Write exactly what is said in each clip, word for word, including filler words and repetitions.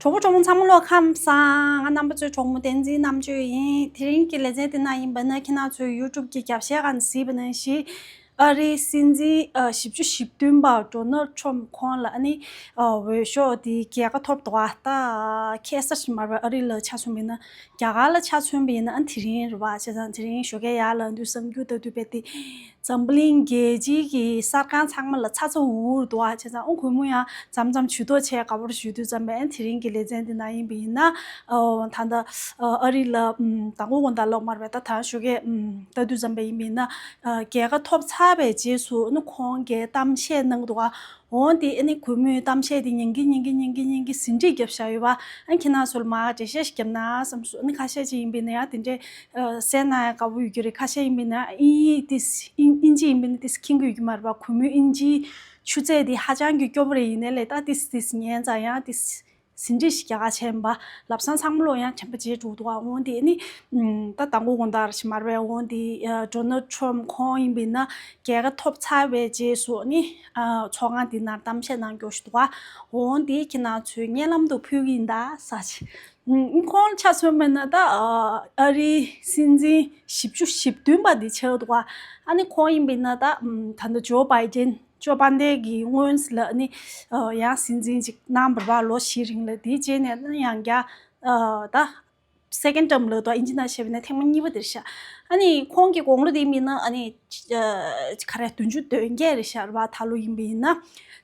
གྲོགས་པོ་གྲོགས་མོ་ཚང་མ་ལོ་ཁམས་བཟང་། ང་རྣམ་པ་ཚོའི་གྲོགས་མོ་བསྟན་འཛིན་རྣམ་དཔྱོད་ཡིན། དེ་རིང་གི་ལེ་ཚན་དེ་ན་ཡིན་པ་ན་ཁྱེད་རང་ཚོའི་ཡུ་ཊུབ་ཀྱི་རྒྱབ་ཤའི་སྒང་གཟིགས་པ་ནང་བཞིན་ཨ་རིའི་སྲིད་འཛིན་ཨ་བཞི་བཅུ་ཞེ་བདུན་པ་ཌོ་ནལ་ཊམ་ཁོང་ལ་ཨ་ནི་ཨ་འོས་ཤོག་དེ་རྒྱལ་ཁ་ཐོབ་འདུག་ཨ་ད་ཁ་སང་ཞིག་མ་རེད་པ། ཨ་རི་ལ་ཆ་མཚོན་པ་ཡིན་ན། རྒྱ་གར་ལ་ཆ་མཚོན་པ་ཡིན་ན་ཨ་དེ་རིང་རེད་པ། བྱས་ཙང་དེ་རིང་ཞོགས་ཀས་ཡར་ལངས་དུས་བསམ་རྒྱུ་ལྟ་དུས་དཔེ་དེ་འཛམ་བུ་གླིང་རྒྱལ་སྤྱིའི་གི་གསར་ཁང་ཚང་མ་ལ་ཚ་ཚ་འུར་འུར་འདུག་ཨ། བྱས་ཙང་ཨོ་གུས་མོ་ཡང་མཚམས་མཚམས་ཇུས་གཏོགས་བྱས་དགའ་པོ་རེ་ཞུ་དུས་ཙམ་པས་ཨ་དེ་རིང་གི་ལེ་ཚན་འདི་ནང་ཡིན་པ་ཡིན་ན། ཨོ་ད་ལྟ་ཨ་རི་ལ་ཨམ་མདང་དགོང་དགོང་དག་ལོག་མར་བས་ད་ད་ཞོགས་ཀས་ཨམ་ལྟ་དུས་ཙམ་པས་ཡིན་པ་ཡིན་ན། ཨ་རྒྱལ་ཁ་ཐོབ་ཚར་བའི་རྗེས་སུ་ཨ་ནི་ཁོང་གིས་གཏམ་བཤད་གནང་འདུག་ཨ། འོ་དེ་ཨ་ནི་གུས་མོས་གཏམ་བཤད་དེ་ཉན་གི་ཉན་གི་ཉན་གི་ཉན་གི་ཟིན་བྲིས་བརྒྱབ་བཞག་ཡོད་པ། ཨ་ཁྱེད་རང་ཚོར་མར་འགྲེལ་བཤད་ཞིག་བརྒྱབ་ན་བསམ་སོང་། ཨ་ནི་ཁ་ཤས་ཅིག་ཡིན་པ་ཡིན་ན་ཡང་དེ་འདྲའི་ཨ་གསན་ན་ཡང་དགའ་པོ་ཡོད་ཀྱི་རེད། ཁ་ཤས་ཡིན་པ་ཡིན་ན་དབྱིན་ཡིག་ཏིས་དབྱིན་དབྱིན་ཇི་ཡིན་པ་ཡིན་ན་ཏིས་མཁྱེན་གྱི་ཡོད་ཀྱི་མ་རེད་པ། གུས་མོའི་དབྱིན་ཇིའི་ཆུ་ཚད་དེ་ཧ་ཅང་གི་སྐྱོ་པོ་རེད། ཡིན་ནའི་ལས་ད་ཏིས་ཏིས་ཉན་ཙང་ཡང་ཏིས་ཟིན་བྲིས་ཤིག་རྒྱག་ག་བྱས་ཡིན་པ། ལབ་སང་ཚང་མ་ལོ་ཡང་དྲན་པ་བརྗེད་འགྲོ་འདུག་ཨ། འོ་དེ་ཨ་ནི་ཨམ་ད་མདང་དགོང་དགོང་དག་རེད་ཞིག་མ་རེད་པས། འོ་དེ་ཨ་ཌོ་ནལ་ཊམ་ཁོང་ཡིན་པ་ཡིན་ན་རྒྱལ་ཁ་ཐོབ་ཚར་བའི་རྗེས་སུ་ཨ་ནི་ཨ་ཚོགས་ཁང་དེ་ནང་གཏམ་བཤད་གནང་རྒྱུ་ཞིག་འདུག་ཨ། འོ་དེ་ཁྱེད་རང་ཚོའི་སྙན་ལམ་དུ་ཕུལ་གི་ཡིན་ད་ཟེར་ཅིག་ཨུམ། ཁོང་ཆ་མཚོན་པ་ཡིན་ན་ད་ཨ་ཨ་རིའི་སྲིད་འཛིན་བཞི་བཅུ་ཞེ་བདུན་པ་འདི་ཆགས་འདུག་ག། ཨ་ནི་ཁོང་ཡིན་པ་ཡིན་ན་ད་ཨུམ་ད་ལྟ་ཇོ་བྷའི་ཌེན་ཇོ་བྷའི་ཌེན་གྱི་སྔོན་ལ་ཨ་ནི་ཨ་ཡང་སྲིད་འཛིན་ཅིག་གནང་བ་རེད་པ། ལོ་བཞི་རིང་ལ། དེའི་རྗེས་ནས་ཨ་ནི་ཡང་བསྐྱར་ཨ་ད་སེ་ཀེན་ཌི་ཊརམ་ལབ་འདུག་ག། དབྱིན་ཇི་ནང་བཤད་པ་ཡིན་ན་ཐེངས་མ་གཉིས་པ་དེ་རེད་ཤག། ཨ་ནི་ཁོང་གི་དགུང་ལོ་དེ་ཡིན་པ་ཡིན་ན་ཨ་ནི་ཨ་ག་རེ་བདུན་ཅུ་དོན་བརྒྱད་རེད་ཤག་རེད་པ། ད་ལོ་ཡིན་པ་ཡིན་ན།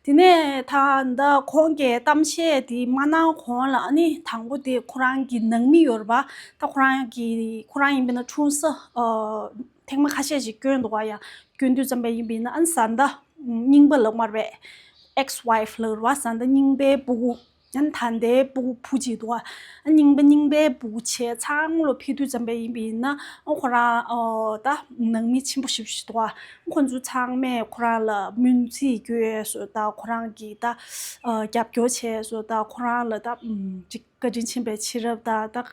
དེ་ནས་ད་ལྟ་ཁོང་གིས་གཏམ་བཤད་དེ་མ་གནང་གོང་ལ་ཨ་ནི་དང་པོ་དེ་ཁོ་རང་གི་ནང་མི་ཡོད་རེད་པ། ད་ཁོ་རང་གི་ཁོ་རང་ཡིན་པ་ཡིན་ན་འཁྲུངས་ས་ཨ་ཐེངས་མ་ཁ་ཤས་ཤིག་བསྐྱོན་འདུག་ག། ཡང་བསྐྱོན་དུས་ཙམ་པ་ཡིན་པ་ཡིན་ན་ཨ་ནི་བཟའ་ཟླ་རྙིང་པ་ལབ་མ་རེད་པས། ཨེག་སི་ཝའི་ཕི་ལབ་རེད་པ། བཟའ་ཟླ་རྙིང་པའི་སྤུ་གུ། ཨ་ནི་ད་ལྟའི་སྤུ་གུ་བུ་གཅིག་འདུག་ག། ཨ་རྙིང་པ་རྙིང་པའི་སྤུ་གུ་བྱས་ཚང་མ་ལོ་ཕེབས་དུས་ཙམ་པ་ཡིན་པ་ཡིན་ན་ཨ་ཁོ་རང་ཨོ་ད་ནང་མི་ཆེན་པོ་ཞེ་པོ་ཞིག་འདུག་ག། ཁོ་ཚོ་ཚང་མས་ཁོ་རང་ལ་སྨོན་ཚིག་བསྐྱོན་བཟོ་ད་ཁོ་རང་གི་ད་ཨ་རྒྱབ་སྐྱོར་བྱས་བཟོ་ད་ཁོ་རང་ལ་ད་ཨམ་ཅིག་བཀའ་དྲིན་ཆེན་པོའི་ཕྱི་རབས་ད་ད་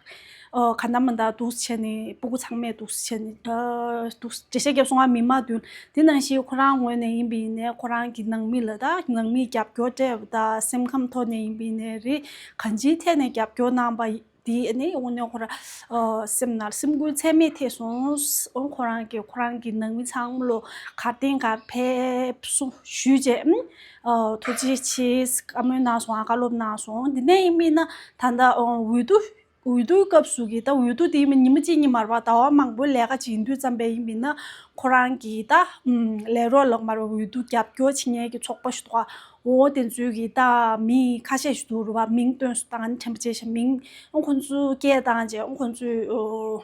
ཨ་ག་འདྲ་མི་འདྲ་འདུག་བྱས་ནས་སྤུ་གུ་ཚང་མས་འདུག་བྱས་ནས་ཨ་འདུག་འགྲེལ་བཤད་རྒྱབ་སོང་ང་མི་མང་མདུན། དེ་ནང་བཞིན་ཁོ་རང་ངོས་ནས་ཡིན་པ་ཡིན་ནའི་ཁོ་རང་གི་ནང་མི་ལ་ད་ནང་མིའི་རྒྱབ་སྐྱོར་སྤྲད་པ་ད་སེམས་ཁམས་ཐོག་ནས་ཡིན་པ་ཡིན་ནའི་རེད། གང་ཅིའི་ཐད་ནས་རྒྱབ་སྐྱོར་གནང་པ་དེ་ནི་དངོས་གནས་ཁོ་རང་ཨ་སེམས་ནང་སེམས་འགུལ་ཚད་མེད་ཐེབས་སོང་། ཨོ་ཁོ་རང་གི་ཁོ་རང་གི་ནང་མི་ཚང་མ་ལོ་གར་སྟེང་གར་ཕེབས་སོང་ཞུས་རྗེས་ཨ་ཐུགས་རྗེ་ཆེ་བཀའ་མོལ་གནང་སོང་། བཀའ་སློབ་གནང་སོང་། དེ་ནས་ཡིན་པ་ཡིན་ན་ད་ལྟ་འོས་བསྡུ་འོས་བསྡུའི་སྐབས་སུ་གི་ད་འོས་བསྡུ་དེ་ཡིན་པ་ཉི་མ་གཅིག་གཉིས་མ་རེད་པ། ཟླ་བ་མང་པོའི་ལས་ཀ་ཅིག་ཡིན་དུས་ཙམ་པ་ཡིན་པ་ཡིན་ན་ཁོ་རང་གི་ད་ཨམ་ལས་རོགས་ལབ་མ་རེད། འོས་བསྡུ་རྒྱབ་སྐྱོར་བྱེད་མཁན་གྱི་ཚོགས་པ་ཞིག་འདུག་ག། འོ་དེ་ཚོའི་གི་ད་མི་ཁ་ཤས་ཤིག་འདུག་རེད་པ། མིང་བཏོན་སོང་། ད་ང་ནི་དྲན་པ་བརྗེད་ཤག། མིང་ཨོ་ཁོ་ཚོ་སྐད་བཏང་རྗེས་ཨོ་ཁོ་ཚོས་ཨོ་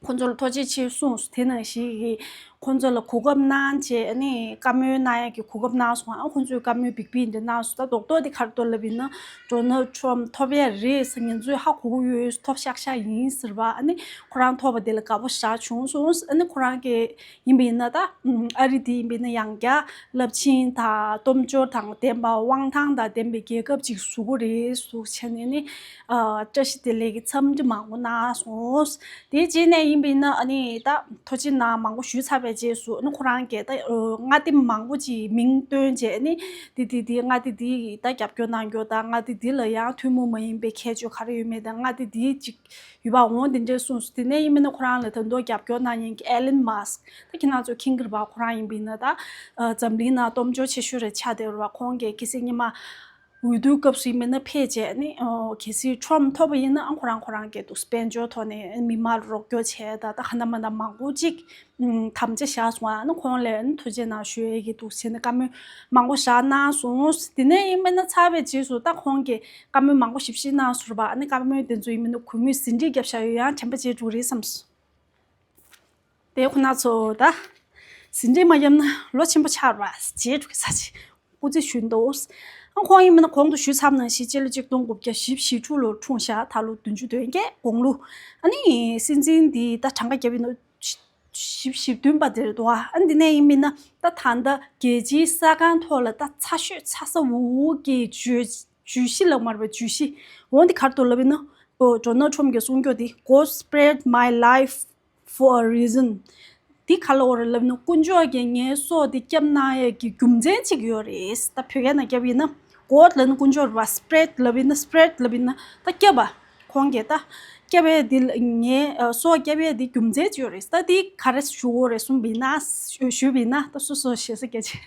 ཁོ་ཚོ་ལ་ཐུགས་རྗེ་ཆེ་གསུངས་སོང་། དེ་ནང་བཞིན་གི་ཁོ་ཚོ་ལ་གོ་སྐབས་གནང་བྱས་ཨ་ནི་བཀའ་མོལ་གནང་ཡག་གི་གོ་སྐབས་གནང་སོང་། ཨ་ཁོ་ཚོས་བཀའ་མོལ་འབིག་འབིག་འདྲ་གནང་སོང་། ད་རྡོག་རྡོག་དེ་ག་རེ་འདུག་ལབ་ཡིན་ན་ཌོ་ནལ་ཊམ་ཐོབ་ཡག་རེད་ཟེར། ང་ཚོས་ཧ་གོ་གི་ཡོད། ཐོབ་ཤག་ཤག་ཡིན་ཟེར་བ། ཨ་ནི་ཁོ་རང་ཐོབ་པ་དེ་ལ་དགའ་པོ་ཞེ་དྲག་བྱུང་སོང་། ཨ་ནི་ཁོ་རང་གི་ཡིན་པ་ཡིན་ན་ད་ཨ་རི་དེ་ཡིན་པ་ཡིན་ན་ཡང་བསྐྱར་རླབས་ཆེན་དང་སྟོབས་འབྱོར་དང་ལྡན་པ་དབང་ཐང་དང་ལྡན་པའི་རྒྱལ་ཁབ་ཅིག་བཟོ་གི་རེད་ཟེར་བྱས་ནས་ནི་ཨ་བཀྲ་ཤིས་བདེ་ལེགས་ཀྱི་འཚམས་འདྲི་མང་པོ་གནང་སོང་། དེའི་རྗེས་ནས་ཡིན་པ་ཡིན་ན་ཨ་ནི་ད་ཐུགས་རྗེ་གནང་མང་པོ་ཞུས་ཚར་བའི་རྗེས་སུ་ཨ་ནི་ཁོ་རང་གིས་ད་ཨ་མངའ་སྡེ་མང་པོ་ཅིག་མིང་བཏོན་བྱས་ཨ་ནི་འདི་འདི་འདི་མངའ་སྡེ་འདི་ད་རྒྱབ་སྐྱོར་གནང་རྒྱུ་དང་མངའ་སྡེ་འདི་ལ་ཡང་ཐུན་མོང་མ་ཡིན་པའི་ཁྱད་ཆོས་ག་རེ་ཡོད་མེད་དང་མངའ་སྡེ་འདི་ཅིག་ཡོད་པ་འོང་དེ་འདྲས་གསུངས་སོང་། དེ་ནས་ཡིན་མིན་ན་ཁོ་རང་ལ་ད་དུང་རྒྱབ་སྐྱོར་གནང་མཁན་གྱི་ཨེ་ལན་མཱ་སི་ཀི། ད་ཁྱེད་རང་ཚོ་མཁྱེན་གྱི་རེད་པ། ཁོ་རང་ཡིན་པ་ཡིན་ན་ད་ཨ་འཛམ་གླིང་ནང་སྟོབས་འབྱོར་ཆེ་ཤོས་རེད་ཆགས་བསྡད་ཡོད་རེད་པ། ཁོང་གིས་གལ་སྲིད་སྔོན་མ་འོས་བསྡུའི་སྐབས་སུ་ཡིན་མིན་ན་ཕེབས་བྱས་ནི་ཨོ་གལ་སྲིད་ཊམ་ཕི་ཐོབ་པ་ཡིན་ན་ཨ་ཁོ་རང་ཁོ་རང་གིས་འདུག་དཔལ་འབྱོར་ཐོག་ནས་མི་མང་ལ་རོགས་སྐྱོར་བྱས་ད་ད་ག་འདྲ་མ་འདྲ་མང་པོ་ཅིག་དམ་བཅའ་བཞག་སོང་། ཨ་ནི་ཁོང་ལ་ཨ་ནི་ཐུགས་རྗེ་གནང་ཞུ་ཡས་ཀྱི་འདུག་ཟེར་ནས་བཀའ་མོལ་མང་པོ་བཞག་གནང་སོང་། དེ་ནས་ཡིན་མིན་ན་ཚར་བའི་རྗེས་སུ་ད་ཁོང་གིས་བཀའ་མོལ་མང་པོ་ཞིབ་ཞིབ་གནང་སོང་རེད་པ། ཨ་ནི་བཀའ་མོལ་དེ་ཚོ་ཡིན་མིན་ན་གུས་མོས་ཟིན་བྲིས་བརྒྱབ་བཞག་ཡོད། ཡང་དྲན་པ་བརྗེད་འགྲོ་གི་རེད་བསམ་སོང་། དེ་ཁོ་ན་ཚོ་ད་ཟིན་བྲིས་མ་བརྒྱབ་ན་ལོ་ཆེན་པོ་ཆགས་རེད་པ། བརྗེད་འགྲོ་གི་ས་ཆེ་སྐུ་ཚེ་ཞུ་འདུག་ཨང་ཁོང་ཡིན་མིན་ན་གོང་དུ་ཞུས་ཚར་ནང་བཞིན་སྤྱི་ལོ་གཅིག་སྟོང་དགུ་བརྒྱ་བཞི་བཅུ་ཞེ་དྲུག་ལོར་འཁྲུངས་ཤག། ད་ལོ་བདུན་ཅུ་དོན་བརྒྱད་དགུང་ལོ། ཨ་ནི་སྲིད་འཛིན་འདི་ད་གྲངས་ཀ་བརྒྱབ་ཡིན་ནོ། བཞི་བཅུ་ཞེ་བདུན་པ་དེ་རེད་འདུག་ཨ། ཨ་འདི་ནས་ཡིན་མིན་ན་ད་ད་ལྟ་རྒྱལ་སྤྱིའི་གསར་ཁང་ཐོག་ལ་ད་ཚ་ཤོས་ཚ་ས་འུར་འུར་གྱི་བརྗོད་བརྗོད་གཞི་ལབ་མ་རེད་པ། བརྗོད་གཞི་འོ་འདི་ག་རེ་འདུག་ལབ་ཡིན་ན། ཨོ་ཌོ་ནལ་ཊམ་གྱིས་གསུང་རྒྱུ་དེ་God spread my life for a reason། འདི་ག་ལ་འོ་རེད་ལབ་ན་དཀོན་མཆོག་གིས་ངའི་སྲོག་འདི་སྐྱབས་གནང་ཡས་ཀྱི་རྒྱུ་མཚན་གཅིག་ཡོད་རེད། ད་བོད་སྐད་ནང་བརྒྱབ་ཡིན་ན། ཀོཌ་ལབ་ན་ཀུན་སྤྱོད་རེད་པ། སི་པི་རེཌ་ལབ་ཡིན་ན་སི་པི་རེཌ་ལབ་ཡིན་ན་ད་བསྐྱབས་པ། ཁོང་གིས་ད་བསྐྱབས་པའི་འདི་ལ་ངས་ཨ་སྲོག་བསྐྱབས་པའི་འདི་རྒྱུ་མཚན་ཅིག་ཡོད་རེད། ད་འདི་ག་རེ་ཞུ་དགོས་རེད་གསུངས་པ་ཡིན་ན། ཞུ་ཞུས་པ་ཡིན་ན་ད་སོ་སོ་ཞེ་ས་སྐད་ཆ།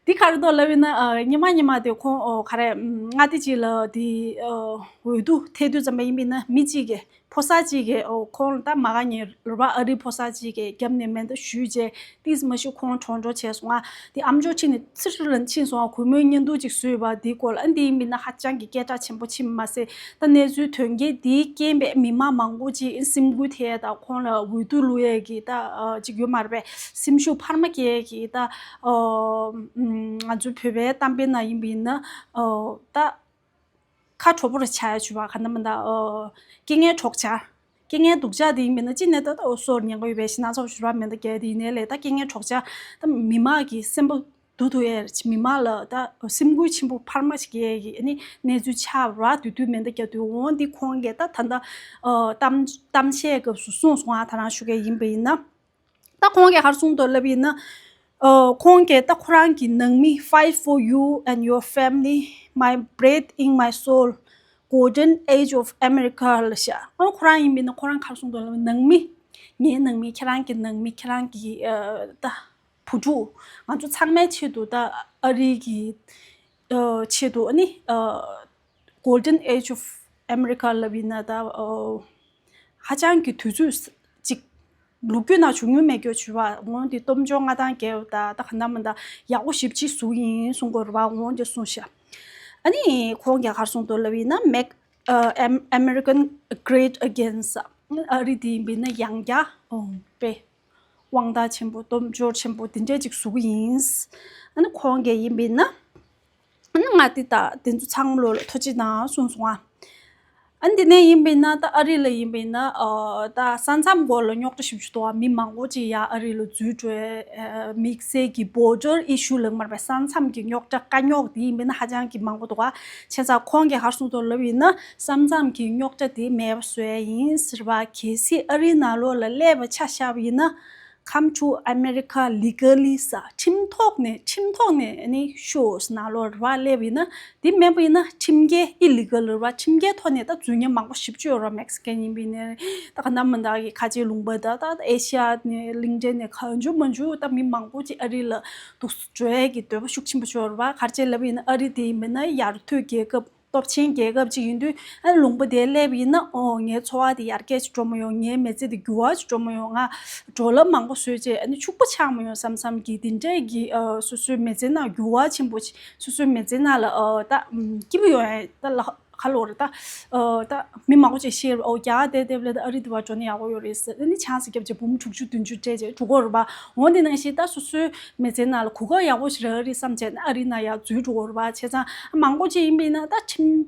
འདི་ག་རེ་འདུག་ལབ་ཡིན་ན། ཨ་ཉི་མ་ཉི་མ་དེ་ཁོང་ཨོ་ག་རེ་ཨམ་མངའ་སྡེ་གཅིག་ལ་དེ་ཨ་འོས་བསྡུ་ཐད་དུས་ཙམ་པ་ཡིན་པ་ཡིན་ན། མི་གཅིག་གིས་ཕོ་གསར་གཅིག་གིས་ཨོ་ཁོང་ལ་ད་མ་དགའ་ཉེ་རུ་བ་ཨ་རིའི་ཕོ་གསར་གཅིག་གིས་རྒྱབ་ནས་མེ་མདའ་གཞུས་བྱས། ཏིས་མ་ཤི་ཁོང་གྲོངས་གྲོངས་བྱས་སོང་ང་། དེ་ཨམ་ཅོག་ཕྱི་ནས་ཚིར་ལ་ཕྱིན་སོང་ང་། གུས་མོའི་བརྙན་ཐུང་ཅིག་བཟོས་པ་དེའི་སྐོར་ལ། ཨ་འདི་ཡིན་པ་ཡིན་ན་ཧ་ཅང་གི་སྐད་གྲགས་ཆེན་པོ་ཕྱིན་མ་ཟད། ད་གནས་ཚུལ་དོན་རྐྱེན་དེའི་རྐྱེན་པས་མི་མང་མང་པོ་ཅིག་སེམས་འགུལ་ཐེབས། ད་ཁོང་ལ་འོས་བསྡུ་བླུག་ཡས་ཀྱི་ད་ཨ་ཅིག་ཡོད་མ་རེད་པས། སེམས་ཤུགས་འཕར་མ་སྐྱེ་ཡས་ཀྱི་ད་ཨ་ཨམ་ང་ཚོའི་བོད་པའི་གཏམ་དཔེ་ནང་ཡིན་པ་ཡིན་ན། ཨ་ད་ཁ་དྲོ་པོ་རེ་ཆགས་ཡ་བྱུང་བ་ག་ན་མ་ད་ཨ་རྐྱེན་ངན་གྲོགས་ཆ། རྐྱེན་ངན་སྡུག་ཅག་དེ་ཡིན་པ་ཡིན་ན་ཅི་ནས་ད་ད་སོར་ཉན་གི་ཡོད་པའི་ཞིག་སྣ་ཚོགས་ཞུ་ར་མེད་ད་རྒྱལ་དེ་ཡིན་ནའི་ལས། ད་རྐྱེན་ངན་གྲོགས་ཆ་ད་མི་མང་གི་སེམས་པ་སྡུག་ཐུབ་ཡས་རེད། མི་མང་ལ་ད་སེམས་འགུལ་ཆེན་པོ་འཕར་མ་ཞིག་སྐྱེ་ཡས་ཀྱི་ཨ་ནི་གནས་ཚུལ་ཆགས་ར། དུས་དུས་མེ་མདའ་བརྒྱབ་དུས། འོང་འདི་ཁོང་གིས་ད་ད་ལྟ་ཨ་གཏམ་གཏམ་བཤད་སྐབས་སུ་གསུངས་སོང་ང་། ད་རང་ཞུ་གི་ཡིན་པ་ཡིན་ན། ད་ཁོང་གིས་ག་རེ་གསུངས་འདུག་ལབ་ཡིན་ན། ཨ་ཁོང་གིས་ད་ཁོ་རང་གི་ནང་མི། Fight for you and your family, my breath in my soul, Golden Age of America ལབ་ཤག་ཨ་ཁོ་རང་ཡིན་པ་ཡིན་ན་ཁོ་རང་ག་རེ་གསུངས་འདུག་ལབ་ན། ནང་མི། ངའི་ནང་མི། ཁྱེད་རང་གི་ནང་མི། ཁྱེད་རང་གི་ཨ་ད་བུ་ཕྲུག་ང་ཚོ་ཚང་མའི་ཆེད་དུ། ད་ཨ་རི་གི་ཨ་ཆེད་དུ་ཨ་ནི་ཨ་Golden Age of America ལབ་ཡིན་ན་ད་ཨ་ཧ་ཅང་གི་དུས་ཚོད་ཅིག་ལོ་རྒྱུས་ནང་བྱུང་མྱོང་མེད་རྒྱུ་བྱུང་བ། འོང་འདི་སྟོབས་འབྱོར་མངའ་ཐང་རྒྱས་པ་ད་ད་ག་ན་མ་ད་ཡག་པོ་ཞེ་པོ་ཅིག་བཟོ་གི་ཡིན་གསུང་གི་ཡོད་རེད་པ། འོང་འདི་གསུངས་ཤག་ཨ་ནི་ཁོང་གིས་ག་རེ་གསུངས་འདུག་ལབ་ཡིན་ན། Make uh, Am- American Great Again ཟེར། ཨ་རི་དེ་ཡིན་པ་ཡིན་ན་ཡང་བསྐྱར་ཨོ་དཔེ་དབང་ཐང་ཆེན་པོ། སྟོབས་འབྱོར་ཆེན་པོ་དེ་འདྲས་ཅིག་བཟོ་གི་ཡིན། ཨ་ནི་ཁོང་གིས་ཡིན་པ་ཡིན་ན། ཨ་ནི་མངའ་སྡེ་དང་དེ་ཚོ་ཚང་མ་ལོ་ལ་ཐུགས་རྗེ་གནང་གསུངས་སོང་ང་། ཨ་ནི་དེ་ནས་ཡིན་པ་ཡིན་ན། ད་ཨ་རི་ལ་ཡིན་པ་ཡིན་ན་ཨ་ད་ས་མཚམས་སྐོར་ལ་རྙོག་དྲ་ཞེ་པོ་ཅིག་འདུག་ག་མི་མང་པོ་ཅིག་ཡར་ཨ་རི་ལ་འཛུལ་འགྲོ་ཡས། ཨ་དམིགས་བསལ་གྱི་border issue ལབ་མ་རེད་པས། ས་མཚམས་ཀྱི་རྙོག་དྲ་དཀའ་རྙོག་དེ་ཡིན་པ་ཡིན་ན་ཧ་ཅང་གི་མང་པོ་འདུག་ག་བྱས་ཙང་ཁོང་གིས་ག་རེ་གསུངས་འདུག་ལབ་ཡིན་ན། ས་མཚམས་ཀྱི་རྙོག་དྲ་དེ་མེད་པ་བཟོ་ཡས་ཡིན་ཟེར་བ། གལ་སྲིད་ཨ་རིའི་ནང་ལོགས་ལ་སླེབས་པ་ཆ་བཞག་པ་ཡིན་ན། Come to America legally ཟེར། ཁྲིམས་ཐོག་ནས། ཁྲིམས་ཐོག་ནས་ཨ་ནི་ཤོག་ནང་ལོགས་ར་སླེབས་པ་ཡིན་ན། དེ་མེད་པ་ཡིན་ན་ཁྲིམས་འགལ། illegal རེད་པ། ཁྲིམས་འགལ་ཐོག་ནས་ད་འཛུལ་མཁན་མང་པོ་ཞེ་པོ་ཅིག་ཡོད་རེད། Mexican ཡིན་པ་ཡིན་ནའི། ད་ག་ན་མ་ད་གི་ཁ་ཆེ་ལུང་པ་ད་ད་ཨེ་ཤི་ཡ་ནས་གླིང་ཕྲན་ནས་གང་བྱུང་མང་བྱུང་ད་མི་མང་པོ་ཅིག་ཨ་རི་ལ་འདུག་འགྲོ་ཡས་ཀྱི་འདོད་པ་ཤུགས་ཆེན་པོ་ཅིག་ཡོད་རེད་པ། ག་རེ་བྱས་ལབ་པ་ཡིན་ན། ཨ་རི་དེ་ཡིན་པ་ཡིན་ན་ཡར་ཐོན་རྒྱལ་ཁབ། སྟོབས་ཆེན་རྒྱལ་ཁབ་ཅིག་ཡིན་དུས། ཨ་ལུང་པ་དེར་སླེབས་པ་ཡིན་ན། ཨོ་ངའི་འཚོ་བ་དེ་ཡར་རྒྱས་ཅིག་འགྲོ་མ་ཡོང་། ངའི་མི་ཚེ་དེ་འགྱུར་བ་ཅིག་འགྲོ་མ་ཡོང་། ང་འགྲོ་ལམ་མང་པོ་བཟོས་བྱས་ཨ་ནི་ཕྱུག་པོ་ཆགས་མ་ཡོང་བསམ་བསམ་གྱི་དེ་འདྲས་ཀྱི་ཨ་སོ་སོའི་མི་ཚེ་ནང་འགྱུར་བ་ཆེན་པོ་ཅིག་སོ་སོའི་མི་ཚེ་ནང་ལ་ཨ་ད་ཨམ་སྐྱིད་པོ་ཡོང་ཡས་ད་ལ་ཁ་ལོ་རེད། ད་ཨ་ད་མི་མང་པོ་ཅིག་ཤེས་རེད། ཨོ་རྒྱ་གར་དེ་དེབ་ལ་ད་ཨ་རི་དེ་བར་འགྲོ་ན་ཡག་པོ་ཡོད་རེད་ཟེར། ཨ་ནི་ཆང་ས་བརྒྱབ་བྱས་འབུམ་དྲུག་ཅུ་བདུན་ཅུ་སྤྲད་བྱས་འགྲོ་གི་ཡོད་རེད་པ། འོ་དེ་ནང་བཞིན་ད་སོ་སོའི་མི་ཚེ་ནང་ལ་གོ་སྐབས་ཡག་པོ་ཞིག་རག་གི་རེད་བསམ་བྱས་ཨ་རི་ནང་ཡར་འཛུལ་འགྲོ་གི་ཡོད་རེད་པ། བྱས་ཙང་མང་པོ་ཅིག་ཡིན་པ་ཡིན་ན་ད་ཁྲིམས་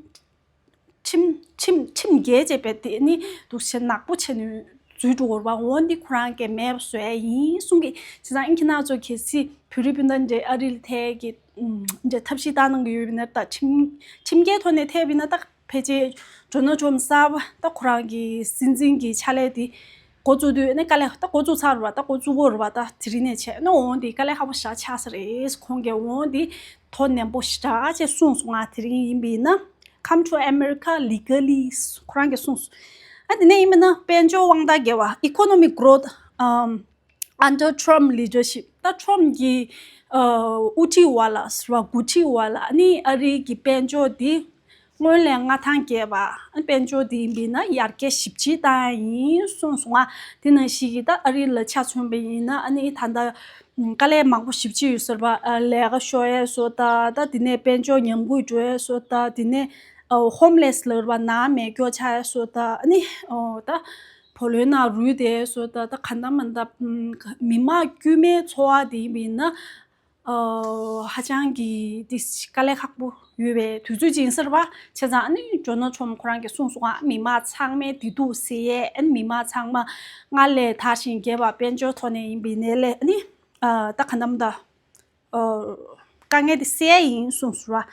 ཁྲིམས་ཁྲིམས་ཁྲིམས་འགལ་བྱས་པའི་དེ་ནི་འདུག་སེ་ནག་པོ་བྱས་ནས་འཛུལ་འགྲོ་གི་ཡོད་རེད་པ། འོ་འདི་ཁོ་རང་གིས་མེད་པ་བཟོ་ཡས་ཡིན་གསུང་གི། བྱས་ཙང་ཨིན་ཁྱེད་རང་ཚོ་གལ་སྲིད་བོད་རིགས་སྤུན་ཟླ་འདྲ་ཨ་རི་ལ་ཐད་ཀྱི་འདྲ་ཐབས་ཤེས་བཏང་གནང་གི་ཡོད་པ་ཡིན་ན། ད་ཁྲིམས་ཁྲིམས་འགལ་ཐོག་ནས་ཐད་པ་ཡིན་ན། ད་ཕལ་ཆེར་ཇོ་ནལ་ཊམ་གསར་པ་ད་ཁོ་རང་གི་སྲིད་འཛིན་གྱི་ཕྱག་ལས་དེ་འགོ་བཙུགས་དུས་ནས་དཀའ་ལས་ད་འགོ་བཙུགས་ཚར་རེད་པ། ད་འགོ་བཙུགས་ཀྱི་ཡོད་རེད་པ། ད་དེ་རིང་ནས་བྱས་ན་འོ་འདི་དཀའ་ལས་ཁག་པོ་ཞེ་དྲག་ཆགས་ས་རེད། ཁོང་གིས་འོ་འདི་དོ་ནན་པོ་ཞེ་དྲག་བྱས་གསུངས་སོང་ང་། དེ་རིང་ཡིན་པ་ཡིན་ན། Come to America legally ཁོ་རང་གིས་གསུངས་སོང་། ཨ་དེ་ནས་ཡིན་པ་ན་དཔལ་འབྱོར་དབང་ཐང་རྒྱས་པ། Economic growth um under Trump leadership ད་ཊམ་གྱི་ཨ་དབུ་ཁྲིད་འོག་ལ་ཟེར་བ། འགོ་ཁྲིད་འོག་ལ་ཨ་ནི་ཨ་རིའི་གི་དཔལ་འབྱོར་འདི་སྔོན་ལས་མངའ་ཐང་རྒྱས་པ། ཨ་དཔལ་འབྱོར་འདི་ཡིན་པ་ཡིན་ན་ཡར་རྒྱས་ཞེ་པོ་ཅིག་བཏང་ཡ་ཡིན་གསུངས་སོང་ང་། དེ་ནང་བཞིན་གྱི་ད་ཨ་རི་ལ་ཆ་མཚོན་པ་ཡིན་ན་ཨ་ནི་ད་ལྟ་དཀའ་ལས་མང་པོ་ཞེ་པོ་ཅིག་ཡོད་ཟེར་བ། ཨ་ལས་ཀ་ཤོར་ཡས་བཟོ་ད། ད་དེ་ནས་དཔལ་འབྱོར་ཉམས་རྒུད་འགྲོ་ཡས་བཟོ་ད། དེ་ནས་ཨ་ཧོམ་ལེ་སི་ལབ་པ་ནང་མེད་སྐྱོ་ཆགས་ཡས་བཟོ་ད། ཨ་ནི་ཨོ་ད་བུ་ལོན་ནང་རུལ་བསྡད་བཟོ་ད། ད་ག་འདྲ་མ་འདྲ་མི་དམངས་དཀྱུས་མའི་འཚོ་བ་དེ་ཡིན་པ་ཡིན་ན་ཨ་ཧ་ཅང་གི་དེ་དཀའ་ལས་ཁག་པོ་ཡོད་པའི་དུས་ཚོད་ཅིག་ཡིན་ཟེར་བ། བྱས་ཙང་ཨ་ནི་ཇོ་ནལ་ཊམ་ཁོ་རང་གིས་གསུངས་སོང་ང་། མི་དམངས་ཚང་མའི་བདེ་སྡུག་སེལ་ཡས། ཨ་ནི་མི་དམངས་ཚང་མ་སྔར་ལས་དར་ཞིང་རྒྱས་པ། དཔལ་འབྱོར་ཐོག་ནས་ཡིན་པ་ཡིན་ནའི་ལས་ཨ་ནི་ཨ་ད་ག་འདྲ་མ་འདྲ་ཨ་དཀའ་ངལ་དེ་སེལ་ཡས་ཡིན་གསུངས་སོང་བ།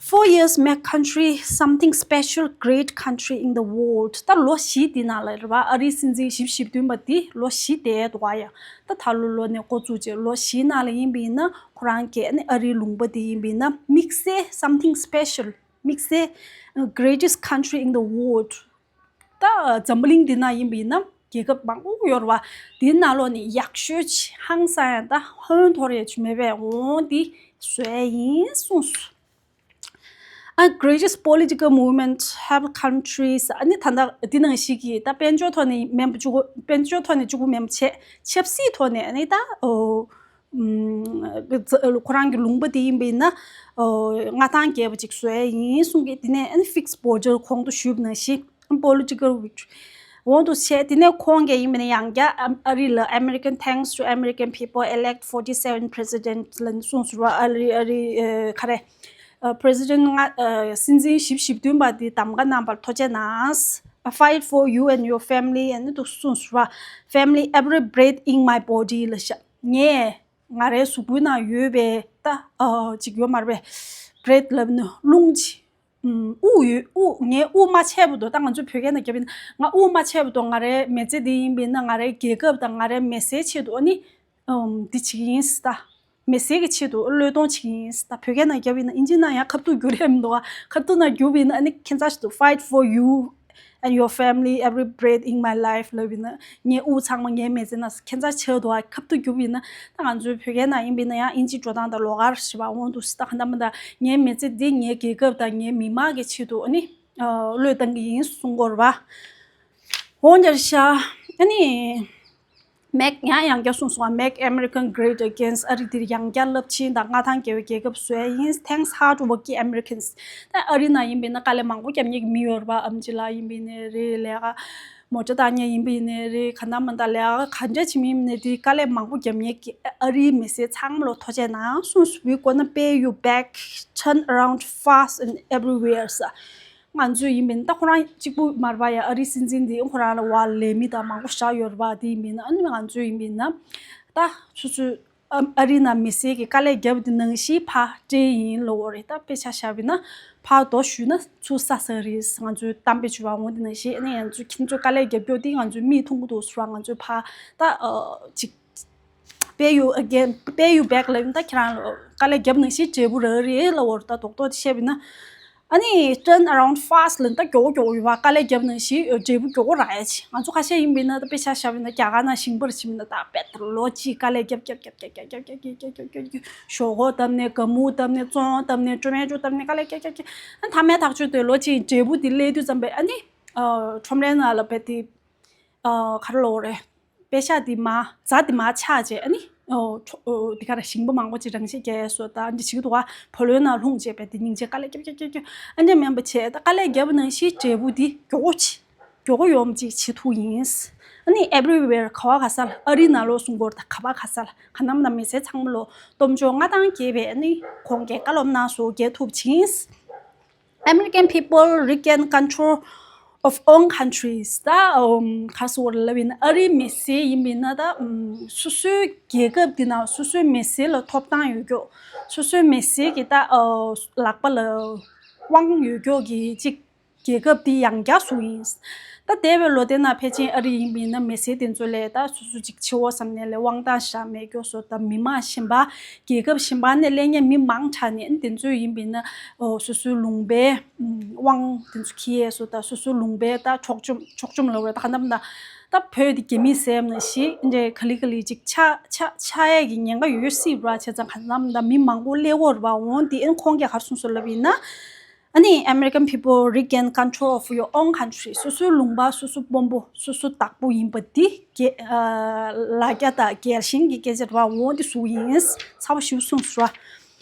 Four years make country something special, great country in the world. ད་ལོ་བཞི་དེ་ནང་ལ་རེད་བ། ཨ་རིའི་སྲིད་འཛིན་བཞི་བཅུ་ཞེ་བདུན་པ་དེ་ལོ་བཞི་བསྡད་འདུག་ག་ཡ། ད་ད་ལོ་ལོ་ནས་འགོ་བཙུགས་བྱས་ལོ་བཞི་ནང་ལ་ཡིན་པ་ཡིན་ན་ཁོ་རང་གི་ཨ་ནི་ཨ་རིའི་ལུང་པ་དེ་ཡིན་པ་ཡིན་ན་དམིགས་བསལ་something special, དམིགས་བསལ་greatest country in the world. ད་འཛམ་བུ་གླིང་འདི་ན་ཡིན་པ་ཡིན་ན་རྒྱལ་ཁབ་མང་པོ་ཡོད་རེད་བ། འདིའི་ནང་ལོགས་ནས་ཡག་ཤོས་ཅིག་ཧང་སང་ཡང་ད་ཧོན་ཐོར་ཡ་ཅིག་མེད་པས་འོང་འདི་བཟོས་ཡིན་གསུངས་སོང་། ཨ། greatest political movement help countries. ཨ་ནི་ད་ལྟ་འདི་ནང་བཞིན་གྱི་ད་དཔལ་འབྱོར་ཐོག་ནས་མེད་པ་གཅིག་པུ། དཔལ་འབྱོར་ཐོག་ནས་གཅིག་པུ་མེད་པ་བྱས། ཆབ་སྲིད་ཐོག་ནས་ཨ་ནི་ད་ཨོ། ཨུམ། ཁོ་རང་གི་ལུང་པ་དེ་ཡིན་པ་ཡིན་ན་ཨོ། མངའ་ཐང་རྒྱས་པ་ཅིག་བཟོ་ཡ་ཡིན་གསུང་གི། དེ་ནས་ཨ་ནི་fixed border གོང་དུ་ཞུས་པ་ནང་བཞིན་political victory འོང་དུ་བྱས། དེ་ནས་ཁོང་གིས་ཡིན་པ་ནི་ཡང་བསྐྱར་ཨ་རི་ལ་American, thanks to American people elect forty seven president ལ་གསུངས་སོང་བ། ཨ་རི་ཨ་རི་ཨ། ག་རེ། ཨ། president ལྔ། ཨ། སྲིད་འཛིན་བཞི་བཅུ་ཞེ་བདུན་པ་འདི་གདམ་ག་གནང་བར་ཐུགས་རྗེ་གནང་། I fight for you and your family ཨ་ནི་འདུག་གསུངས་སོང་བ། Family, every breath in my body ལ་བཞག་ངས་ང་རའི་གཟུགས་པོའི་ནང་ཡོད་པའི་ད་ཨ་ཅིག་ཡོད་མ་རེད་པས། breath ལབ་ནི་རླུང་ཅིག་ཨུམ། དབུགས་ཡོད། དབུགས། ངའི་དབུགས་མ་ཆད་བར་དུ། ད་ང་ཚོའི་བོད་སྐད་ནང་བརྒྱབ་ཡིན་ན་ང་དབུགས་མ་ཆད་བར་དུ་ང་རའི་མི་ཚེ་འདི་ཡིན་པ་ཡིན་ན་ང་རའི་རྒྱལ་ཁབ་དང་ང་རའི་མི་སེར་ཆེད་དུ་ཨ་ནི་ཨུམ། འདི་བྱེད་ཀྱི་ཡིན་ཟེར། ད་མི་སེར་གྱི་ཆེད་དུ་བློས་གཏོང་བྱེད་ཀྱི་ཡིན་ཟེར། ད་བོད་སྐད་ནང་བརྒྱབ་ཡིན་ན་ཨིན་ཇི་ནང་ཡང་ཁ་ཐུག་བསྒྱུར་ཡ་མི་འདུག་ག་ཁ་ཐུག་ནང་བསྒྱུར་བ་ཡིན་ན་ཨ་ནི་ཁྱེད་ཚོ་ཆེད་དུ། fight for you and your family, every breath in my life ལབ་ཡིན་ན་ངའི་དབུགས་ཚང་མ་ངའི་མི་ཚེ་ནང་ཁྱེད་ཚོ་ཆེད་དུ་ཁ་ཐུག་བསྒྱུར་བ་ཡིན་ན། ད་ང་ཚོའི་བོད་སྐད་ནང་ཡིན་པ་ཡིན་ན་ཡང་ཨིན་ཇི་འགྲོ་སྟངས་དང་ལོགས་ཀར་ཞེས་པ་འོང་འདུག་ཟེར། ད་ག་འདྲ་མི་འདྲ་ངའི་མི་ཚེ་འདི་ངའི་རྒྱལ་ཁབ་དང་ངའི་མི་མང་གི་ཆེད་དུ་ཨ་ནི་བློས་བཏང་གི་ཡིན་གསུང་གི་ཡོད་རེད་པ། འོང་རྒྱུ་རེད་ཤག་ཨ་ནི། Make ཡང་ཡང་བསྐྱར་གསུངས་སོང་བ། Make America great again. ཨ་རི་འདིར་ཡང་བསྐྱར་རླབས་ཆེན་དང་མངའ་ཐང་རྒྱས་པའི་རྒྱལ་ཁབ་བཟོ་ཡ་ཡིན། Thanks hard working Americans. ད་ཨ་རི་ནང་ཡིན་པ་ཡིན་ན་དཀའ་ལས་མང་པོ་རྒྱབ་མཁན་གྱི་མི་ཡོད་རེད་པ། ཨེམ་ཆི་ལགས་ཡིན་པ་ཡིན་ནའི་རེད། ལས་ཀ་མོ་ཊ་བཏང་མཁན་ཡིན་པ་ཡིན་ནའི་རེད། ག་འདྲ་མི་འདྲ་ལས་ཀ་ག་འདྲ་བྱེད་མི་ཡིན་ནའི་དེ་དཀའ་ལས་མང་པོ་རྒྱབ་མཁན་གྱི་ཨ་རིའི་མི་སེར་ཚང་མ་ལ་ཐུགས་རྗེ་གནང་གསུངས་སོང་། We gonna pay you back, turn around fast and everywhere ཟེར། ང་ཚོས་ཡིན་པ་ཡིན་ན་ད་ཁོ་རང་གཅིག་པུ་མ་རེད་པ། ཡ་ཨ་རིའི་སྲིད་འཛིན་འདི་ཁོ་རང་ལ་བ་ལས་མི་དང་མང་པོ་བཞག་ཡོད་རེད་པ། དེ་ཡིན་པ་ཡིན་ན་ཨ་ནི་ང་ཚོས་ཡིན་པ་ཡིན་ན་ད་སོ་སོའི་ཨ་ཨ་རི་ནང་མི་སེར་གྱི་དཀའ་ལས་བརྒྱབ་དེ་ནང་བཞིན་ཕར་སྤྲད་ཡིན་ལབ་པ་རེད། ད་དཔེ་ཆ་བཞག་པ་ཡིན་ན་ཕར་རྡོ་གཞུས་ན་ཚུར་ས་ཟ་རེད། ང་ཚོའི་གཏམ་དཔེ་བྱུང་བ་འོང་དེ་ནང་བཞིན་ཨ་ནི་ང་ཚོས་ཁྱེད་ཚོའི་དཀའ་ལས་རྒྱབ་སྐྱོར་དེ་ང་ཚོའི་མིག་མཐོང་གི་འདུག་ཟེར་བ། ང་ཚོས་ཕར་ད་ཨ་ཅིག pay you again, pay you back ལབ་ཡིན། ད་ཁྱེད་རང་དཀའ་ལས་བརྒྱབ་ནང་བཞིན་འབྲས་བུ་རག་རེད་ལབ་པ་རེད། ད་རྡོག་རྡོག་ཅིག་བཤད་པ་ཡིན་ན། ཨ་ནི་turn around fast ལབ་ཡིན། ད་མགྱོགས་མགྱོགས་ཡོད་པ། དཀའ་ལས་བརྒྱབ་ནང་བཞིན་འབྲས་བུ་མགྱོགས་མགྱོགས་རག་ཡ་ཅིག་ང་ཚོ་ཁ་ཤས་ཡིན་པ་ཡིན་ན་ད་དཔེ་ཆ་བཞག་པ་ཡིན་ན་རྒྱ་གར་ནང་ཞིང་པར་བྱེད་མི་ཡིན་ན་ད་དཔེ་ལོ་གཅིག་དཀའ་ལས་རྒྱབ་རྒྱབ་རྒྱབ་རྒྱབ་རྒྱབ་རྒྱབ་རྒྱབ་རྒྱབ་ཞོག་ཁོག་བཏབ་ནས་སྒ་སྨུག་བཏབ་ནས་བཙོང་བཏབ་ནས་ཀྲོ་མེ་ཅོ་བཏབ་ནས་དཀའ་ལས་རྒྱབ་རྒྱབ་རྒྱབ། ཨ་ནི་མཐའ་མའི་ཐག་གཅོད་དེ་ལོ་གཅིག་འབྲས་བུ་དེ་སླེབས་དུས་ཙམ་པས་ཨ་ནི་ཁྲོམ་རའི་ནང་ལ་དཔེ་དེ་ག་རེ་ལབ་དགོས་རེད། པེ་ཤག་འདི་མར་རྫ་འདི་མར་ཆག་བྱས་ཨ་ནི་ཨོ་ཁྲོ་ཨོ་འདི་ག་རེ་ཞིང་པ་མང་པོ་ཅིག་རང་ཤི་རྒྱག་ཡས་བཟོ་ད་འདི་བྱེད་ཀྱི་འདུག་ག་བུ་ལོན་ནང་ལྷུང་བྱས་པས་འདི་སྙིང་རྗེ། དཀའ་ལས་རྒྱབ་རྒྱབ་རྒྱབ་རྒྱབ་ཨ་འདྲ་མིན་པ་བྱས། ད་དཀའ་ལས་བརྒྱབ་པ་ནང་བཞིན་འབྲས་བུ་འདི་མགྱོགས་པོ་ཅིག་མགྱོགས་པོ་ཡོང་བ་ཅིག་བྱེད་ཐུབ་ཡིན། ཨ་ནི་everywhere ག་བ་ག་ས་ལ་ཨ་རི་ནང་ལོགས་སུ་འགོར་ད་ག་བ་ག་ས་ལ་ག་ནམ་ན་མི་སེར་ཚང་མ་ལོ་སྟོབས་འབྱོར་མངའ་ཐང་རྒྱས་པའི་ཨ་ནི་ཁོང་གིས་བཀའ་སློབ་གནང་སོ་རྒྱས་ཐུབ་ཅིང་། American people regain control of own countries. ད་ཨམ་ག་སོ་ལབ་ཡིན་ན་ཨ་རིའི་མི་སེར་ཡིན་པ་ཡིན་ན་ད་ཨམ་སོ་སོའི་རྒྱལ་ཁབ་འདི་ནང་སོ་སོའི་མི་སེར་ལ་ཐོབ་ཐང་ཡོད་རྒྱུ། སོ་སོའི་མི་སེར་གྱི་ད་ཨ་ལག་པ་ལ་དབང་ཡོད་རྒྱུ་གི་ཅིག་རྒྱལ་ཁབ་འདི་ཡང་བསྐྱར་བཟོ་ཡིན། ད་འདས་པའི་ལོ་དེ་ནང་ཕལ་ཆེར་ཨ་རི་ཡིན་པ་ཡིན་ན་མི་སེར་དེ་ཚོ་ལས་ད་སོ་སོ་ཅིག་འཆི་བོ་བསམ་ནས་ལས་དབང་ཐང་བཞག་མེད་རྒྱུ་བཟོ། ད་མི་མང་གཞན་པ་རྒྱལ་ཁབ་གཞན་པ་ནས་སླེབས་མཁན་མི་མང་དྲགས་ནས་དེ་ཚོས་ཡིན་པ་ཡིན་ན་ཨོ་སོ་སོའི་ལུང་པའི་དབང་དེ་ཚོ་འཁྱེར་ཡས་བཟོ། ད་སོ་སོའི་ལུང་པའི་ད་འཕྲོག་བཅོམ་འཕྲོག་བཅོམ་ལབ་རེད། ད་ག་འདྲ་མི་འདྲ་ད་བོད་དེ་རྒྱ་མིས་ཟས་ནང་བཞིན་འདྲ་ག་ལེ་ག་ལེ་ཅིག་ཆགས་ཆགས་ཆགས་ཡས་ཀྱི་ཉེན་ཁ་ཡོད་སྲིད་པ། བྱས་ཙང་ག་འདྲ་མི་འདྲ་མི་མང་པོ་སླེབས་ཡོད་རེད་པ། འོང་དེ་ཨེ་ཁོང་གིས་ག་རེ་གསུངས་སོང་ལབ་ཡིན་ན། ཨ་ནི་American people regain control of your own country. སོ་སོའི་ལུང་པ་སོ་སོ་དཔོན་པོ་སོ་སོ་བདག་པོ་ཡིན་པ་འདི་རྒྱལ་ཨ་ལ་རྒྱ་དང་རྒྱལ་ཞེན་གྱི་སྐད་ཆ་རེད་པ། འོ་འདི་ཟུག་ཡིན་ཚ་པོ་ཞིག་གསུངས་སོང་།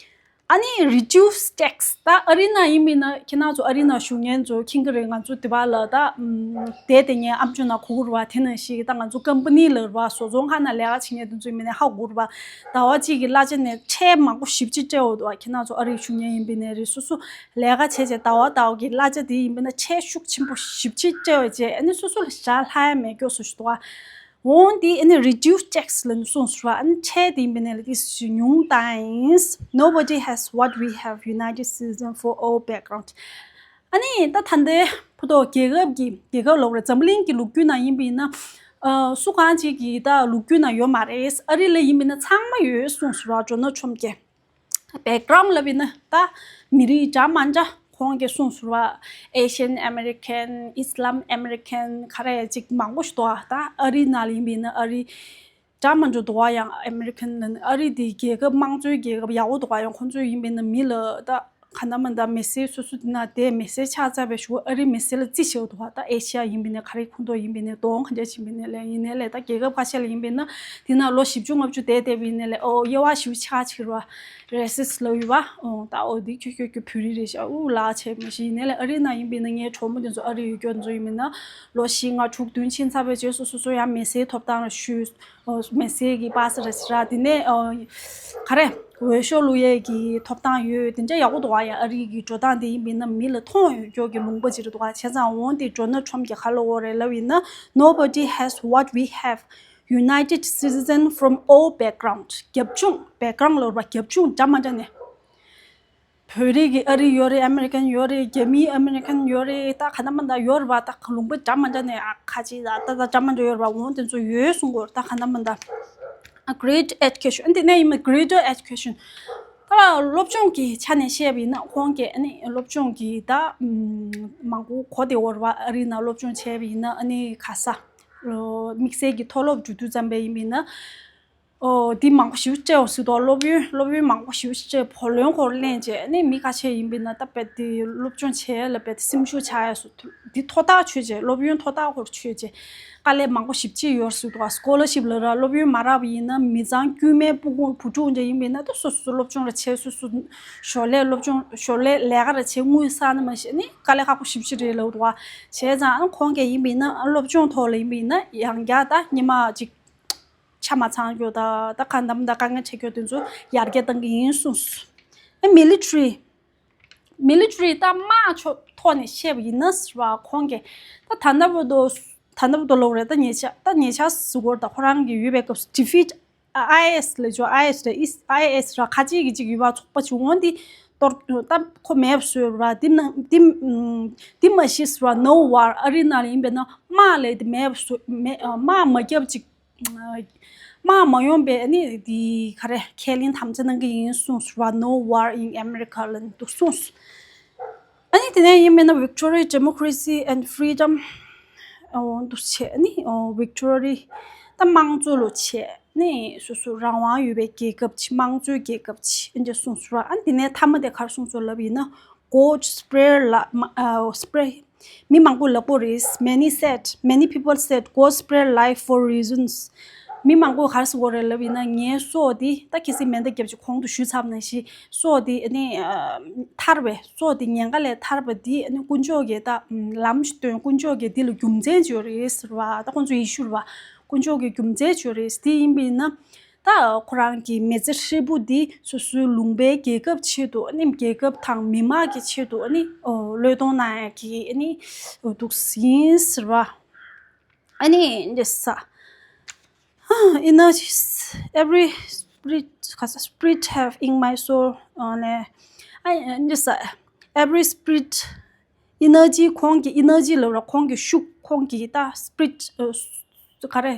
ཨ་ནི་reduce tax. ད་ཨ་རི་ནང་ཡིན་མིན་ན་ཁྱེད་རང་ཚོ་ཨ་རི་ནང་བཞུགས་མཁན་ཚོ་མཁྱེན་གྱི་རེད། ང་ཚོ་དེ་བ་ལ་ད་ཨམ་བསྡད་དེ་ངའི་ཨམ་ཅོག་ནང་གོ་གི་རེད་པ། དེ་ནང་བཞིན་ད་ང་ཚོ་ཀམ་པ་ནི་ལ་རེད་པ། བཟོ་ཚོང་ཁང་ནང་ལས་ཀ་བྱེད་མཁན་དེ་ཚོ་ཡིན་མིན་ན་ཧ་གོ་གི་རེད་པ། ཟླ་བ་གཅིག་གི་གླ་ཆ་ནས་ཁྲལ་མང་པོ་ཞེ་པོ་ཅིག་སྤྲད་ཡོད་འདུག་པ། ཁྱེད་རང་ཚོ་ཨ་རི་བཞུགས་མཁན་ཡིན་པ་ཡིན་ནའི་རེད། སོ་སོ་ལས་ཀ་བྱས་བྱས་ཟླ་བ་ཟླ་བ་གི་གླ་ཆ་དེ་ཡིན་པ་ཡིན་ན་ཁྲལ་ཤུགས་ཆེན་པོ་ཞེ་པོ་ཅིག་སྤྲད་ཡོད་བྱས། ཨ་ནི་སོ་སོ་ལ་ཞག་ལྷག་ཡ་མེད་སྐྱོ་སོ་ཞིག་འདུག་པ། འོང་དེ་ཨ་ནི་reduce tax ལབ་ནས་གསུངས་སོང་བ། ཨ་ནི་ཁྲལ་དེ་ཡིན་པ་ན་ལ་དེ་ཉུང་བཏང་ཡིན། Nobody has what we have, united citizen for all background. ཨ་ནི་ད་ད་ལྟའི་བར་དུ་རྒྱལ་ཁབ་ཀྱི་རྒྱལ་ཁབ་ལབ་རེད། འཛམ་བུ་གླིང་གི་ལོ་རྒྱུས་ནང་ཡིན་པ་ཡིན་ན། ཨ་སུ་གང་ཅིག་གི་ད་ལོ་རྒྱུས་ནང་ཡོད་མ་རེད། ཨ་རི་ལ་ཡིན་པ་ཡིན་ན་ཚང་མ་ཡོད་གསུངས་སོང་བ། ཇོ་ནལ་ཊམ་གྱིས། Background ལབ་ཡིན་ན་ད་མི་རིགས་འདྲ་མ་འདྲ་ཁོང་གིས་གསུངས་སོང་བ། Asian American, Islam American ག་རེ་ཅིག་མང་པོ་ཞིག་འདུག་ད་ཨ་རི་ནང་ལ་ཡིན་པ་ཡིན་ན་ཨ་རི་འདྲ་མ་འདྲ་འདུག་བ། ཡང་American ལ་ཨ་རི་དེ་རྒྱལ་ཁབ་དམངས་གཙོའི་རྒྱལ་ཁབ་ཡག་པོ་འདུག་བ། ཡང་ཁོང་ཚོས་ཡིན་པ་ཡིན་ན་མི་ལ་ད་ག་ན་མ་ད་མི་སེར་སོ་སོ་དེ་ན་དེ་མི་སེར་ཆགས་ཚར་བའི་གཞུག་ཨ་རི་མི་སེར་ལ་རྩིས་བྱེད་འདུག་བ། ད་ཨེ་ཤི་ཡ་ཡིན་པ་ཡིན་ན་ག་རེ་ཁོང་ཚོ་ཡིན་པ་ཡིན་ན་གདོང་ག་འདྲ་ཞིག་ཡིན་པ་ཡིན་ན་ལས་ཡིན་ནའི་ལས། ད་རྒྱལ་ཁབ་ཁ་ཤས་ལ་ཡིན་པ་ཡིན་ན་དེ་ན་ལོ་བཞི་བཅུ་ལྔ་བཅུ་བསྡད་བསྡད་པ་ཡིན་ནའི་ལས། ཨོ་དབྱེ་བ་ཞིག་ཆགས་ཕྱིར་བ། Racist ལབ་ཡོད་པ། ཨོ་ད་ཨོ་འདི་ཁྱོད་ཁྱོད་ཁྱོད་བོད་རིགས་རེད་ཤག་ཨུ་ལགས་བྱས་མ་ཤེས། ཡིན་ནའི་ལས་ཨ་རི་ནང་ཡིན་པ་ཡིན་ན་ངའི་གྲོགས་མོ་དེ་ཚོ་ཨ་རི་ཡོད་སྐྱོ་ཚོ་ཡིན་པ་ཡིན་ན་ལོ་བཞི་ལྔ་དྲུག་བདུན་ཕྱིན་ཚར་བའི་རྗེས་སུ་སོ་སོ་ཡང་མི་སེར་ཐོབ་ཐང་ཞུས། ཨོ་མི་སེར་གྱི་པ་སེ་ར་ཞིག་རག་དེ་ནས་ཨོ་ག་རེ་འོས་ཤོག་བླུག་ཡས་ཀྱི་ཐོབ་ཐང་ཡོད། དེ་འདྲ་ཡག་པོ་འདུག་བ། ཡ་ཨ་རི་གི་འགྲོ་སྟངས་དེ་ཡིན་པ་ཡིན་ན་མི་ལ་མཐོང་ཡོད་སྐྱོ་གི་ལུང་པ་ཅིག་རེད་འདུག་བ། བྱས་ཙང་འོང་དེ་ཇོ་ནལ་ཊམ་གྱིས་ག་ལབ་ཡོད་རེད་ལབ་ཡིན་ན། Nobody has what we have, united citizen from all background. རྒྱབ་ལྗོངས། Background ལབ་པ་རྒྱབ་ལྗོངས་འདྲ་མ་འདྲ་ནས། བོད་རིགས་ཀྱི་ཨ་རི་ཡོད་རེད། American ཡོད་རེད། རྒྱ་མིའི་American ཡོད་རེད། ད་ག་ན་མ་ད་ཡོད་རེད་བ། ད་ལུང་པ་འདྲ་མ་འདྲ་ནས་ཨ་ཁ་ཅིག་ད་ད་ད་འདྲ་མ་འདྲ་ཡོད་རེད་བ། འོང་དེ་ཚོ་ཡོད་གསུང་གི་ཡོད་རེད། ད་ག་ན་མ་ད་ཨ་great education། ཨ་འདི་ནས་ཡིན་ན་greater education། ད་སློབ་སྦྱོང་གི་ཆ་ནས་བཤད་པ་ཡིན་ན་ཁོང་གིས་ཨ་ནི་སློབ་སྦྱོང་གི་ད་ཨམ་མང་པོ་གོ་བདེ་བོ་རེད་བ། ཨ་རི་ནང་སློབ་སྦྱོང་བྱས་པ་ཡིན་ན་ཨ་ནི་ག་ས་དམིགས་བསལ་གྱི་མཐོ་སློབ་འགྲོ་དུས་ཙམ་པ་ཡིན་པ་ཡིན་ན། ཨོ་འདི་མང་པོ་ཞིག་སྤྲད་འོ་ཟེར་དོ། སློབ་ཡོན་སློབ་ཡོན་མང་པོ་ཞིག་སྤྲད། བུ་ལོན་ཁོར་ལེན་བྱས་ནས་མི་ཁ་ཤས་ཡིན་པས་ན་ད་དཔེ་དེ་སློབ་སྦྱོང་བྱས་ལ་དཔེ་དེ་སེམས་ཤུགས་ཆག་ཡ་སུ་འདི་མཐོ་རྟགས་ཆོད་བྱས། སློབ་ཡོན་མཐོ་རྟགས་ཁོར་ཆོད་བྱས། དཀའ་ལས་མང་པོ་ཞིག་ཅིག་ཡོད་ཟེར་དོ། སྐོ་ལར་ཤིབ་ལ་ར་སློབ་ཡོན་མ་རག་པ་ཡིན་ན་མི་ཚང་དཀྱུས་མའི་སྤུ་གུ་བུ་ཕྲུག་འདྲ་ཡིན་པས་ན་ད་སོ་སོ་སློབ་སྦྱོང་ར་བྱས། སོ་སོ་ཞོར་ལས་སློབ་སྦྱོང་ཞོར་ལས་ལས་ཀ་ར་བྱས། དངུལ་བསགས་ན་མ་ཤེས་ནི་དཀའ་ལས་ཁག་པོ་ཞིག་རེད་ལབ་དོ། བྱས་ཙང་ཁོང་གིས་ཡིན་པས་ན་སློབ་སྦྱོང་ཐོག་ལ་ཡིན་པས་ན་ཡང་བསྐྱར་ད་སྔོན་མ་ཅིག་ཆ་མ་ཚང་རྒྱུ་དང་ད་ག་འདམ་དང་དཀའ་ངལ་འཕྲད་རྒྱུ་དེ་ཚོ་ཡར་རྒྱས་གཏང་གི་ཡིན་གསུངས་སོང་། ཨ་military། Military ད་དམག་ཕྱོགས་ཐོག་ནས་བཤད་པ་ཡིན་ན་ཟེར་བ་ཁོང་གིས་ད་ད་ལྟ་བར་དུ་ད་ལྟ་བར་དུ་ལོག་རེད། ད་ཉེ་ཆར་ད་ཉེ་ཆར་ཟེར་དགོས་རེད། ད་ཁོ་རང་གི་ཡོད་པའི་སྐབས་སུ་defeat ཨའི་ཨེས་ལབ་ཆོག་ཨའི་ཨེས་རེད། ཨའི་ཨེས་ར་ཁ་ཅིག་གི་ཅིག་ཡོད་པ་ཚོགས་པ་ཅིག་འོང་འདི་གཏོར་ད་ཁོ་མེད་པ་བཟོས་ར། འདི་ན་འདི་འདི་མ་གཞི་ཟེར་བ་no war། ཨ་རི་ནང་ལ་ཡིན་པས་ན་དམག་ལས་འདི་མེད་པ་བཟོ་མེད། དམག་མ་བརྒྱབ་ཅིག་དམག་མ་ཡོང་པའི་ཨ་ནི་འདི་ག་རེ་ཁས་ལེན་དམ་བཅའ་གནང་གི་ཡིན་གསུངས་སོང་བ། No war in America ལབ་འདུག་གསུངས་སོང་། ཨ་ནི་དེ་ནས་ཡིན་མིན་ན་victory, democracy and freedom འོ་འདུག་བྱས། ཨ་ནི་འོ་victory ད་དམངས་གཙོ་ལོ་བྱས་ནས་སོ་སོ་རང་དབང་ཡོད་པའི་རྒྱལ་ཁབ་ཅིག་དམངས་གཙོའི་རྒྱལ་ཁབ་ཅིག་ཨ་འདྲ་གསུངས་སོང་བ། ཨ་ནི་དེ་ནས་མཐའ་མ་དེ་ག་རེ་གསུངས་སོང་ལབ་ཡིན་ན། God spread li- ma- uh, spread མི་མང་པོ་ལབ་པོ་རེད། Many said, many people said, "God spread life for reasons." མི་མང་པོ་ག་རེ་ཟེར་གོ་རེད་ལབ་ཡིན་ན། ངའི་སྲོག་འདི་ད་གལ་སྲིད་མེ་མདའ་བརྒྱབ་ཅིག་གོང་དུ་ཞུས་ཚར་བ་ནང་བཞིན་སྲོག་འདི་ཨ་ནི་ཨ་ཐར་བའི་སྲོག་འདི་ཉེན་ཁ་ལས་ཐར་བ་འདི་ཨ་ནི་དཀོན་མཆོག་གིས་ད་ལམ་ཞིག་སྟོན། དཀོན་མཆོག་གིས་འདི་ལ་རྒྱུ་མཚན་ཅིག་ཡོད་རེད་ཟེར་བ། ད་ཁོང་ཚོ་ཡེ་ཤུ་རེད་བ། དཀོན་མཆོག་གིས་རྒྱུ་མཚན་ཅིག་ཡོད་རེད། འདི་ཡིན་པ་ཡིན་ན། ད་ཁོ་རང་གི་མི་ཚེ་ཧྲིལ་པོ་འདི་སོ་སོའི་ལུང་པའི་རྒྱལ་ཁབ་ཆེད་དུ་ཨ་ནི་རྒྱལ་ཁབ་དང་མི་དམངས་ཀྱི་ཆེད་དུ་ཨ་ནི་ཨོ་བློས་གཏོང་གནང་ཡག་གི་ཨ་ནི་འདུག་ཡིན་ཟེར་བ། ཨ་ནི་འདི་ས་energy, every spirit ག་ས་spirit have in my soul ཨ་ནི་ཨ་འདི་ས་every spirit energy ཁོང་གི་energy ལབ་ར་ཁོང་གི་ཤུགས། ཁོང་གི་ད་spirit ག་རེ་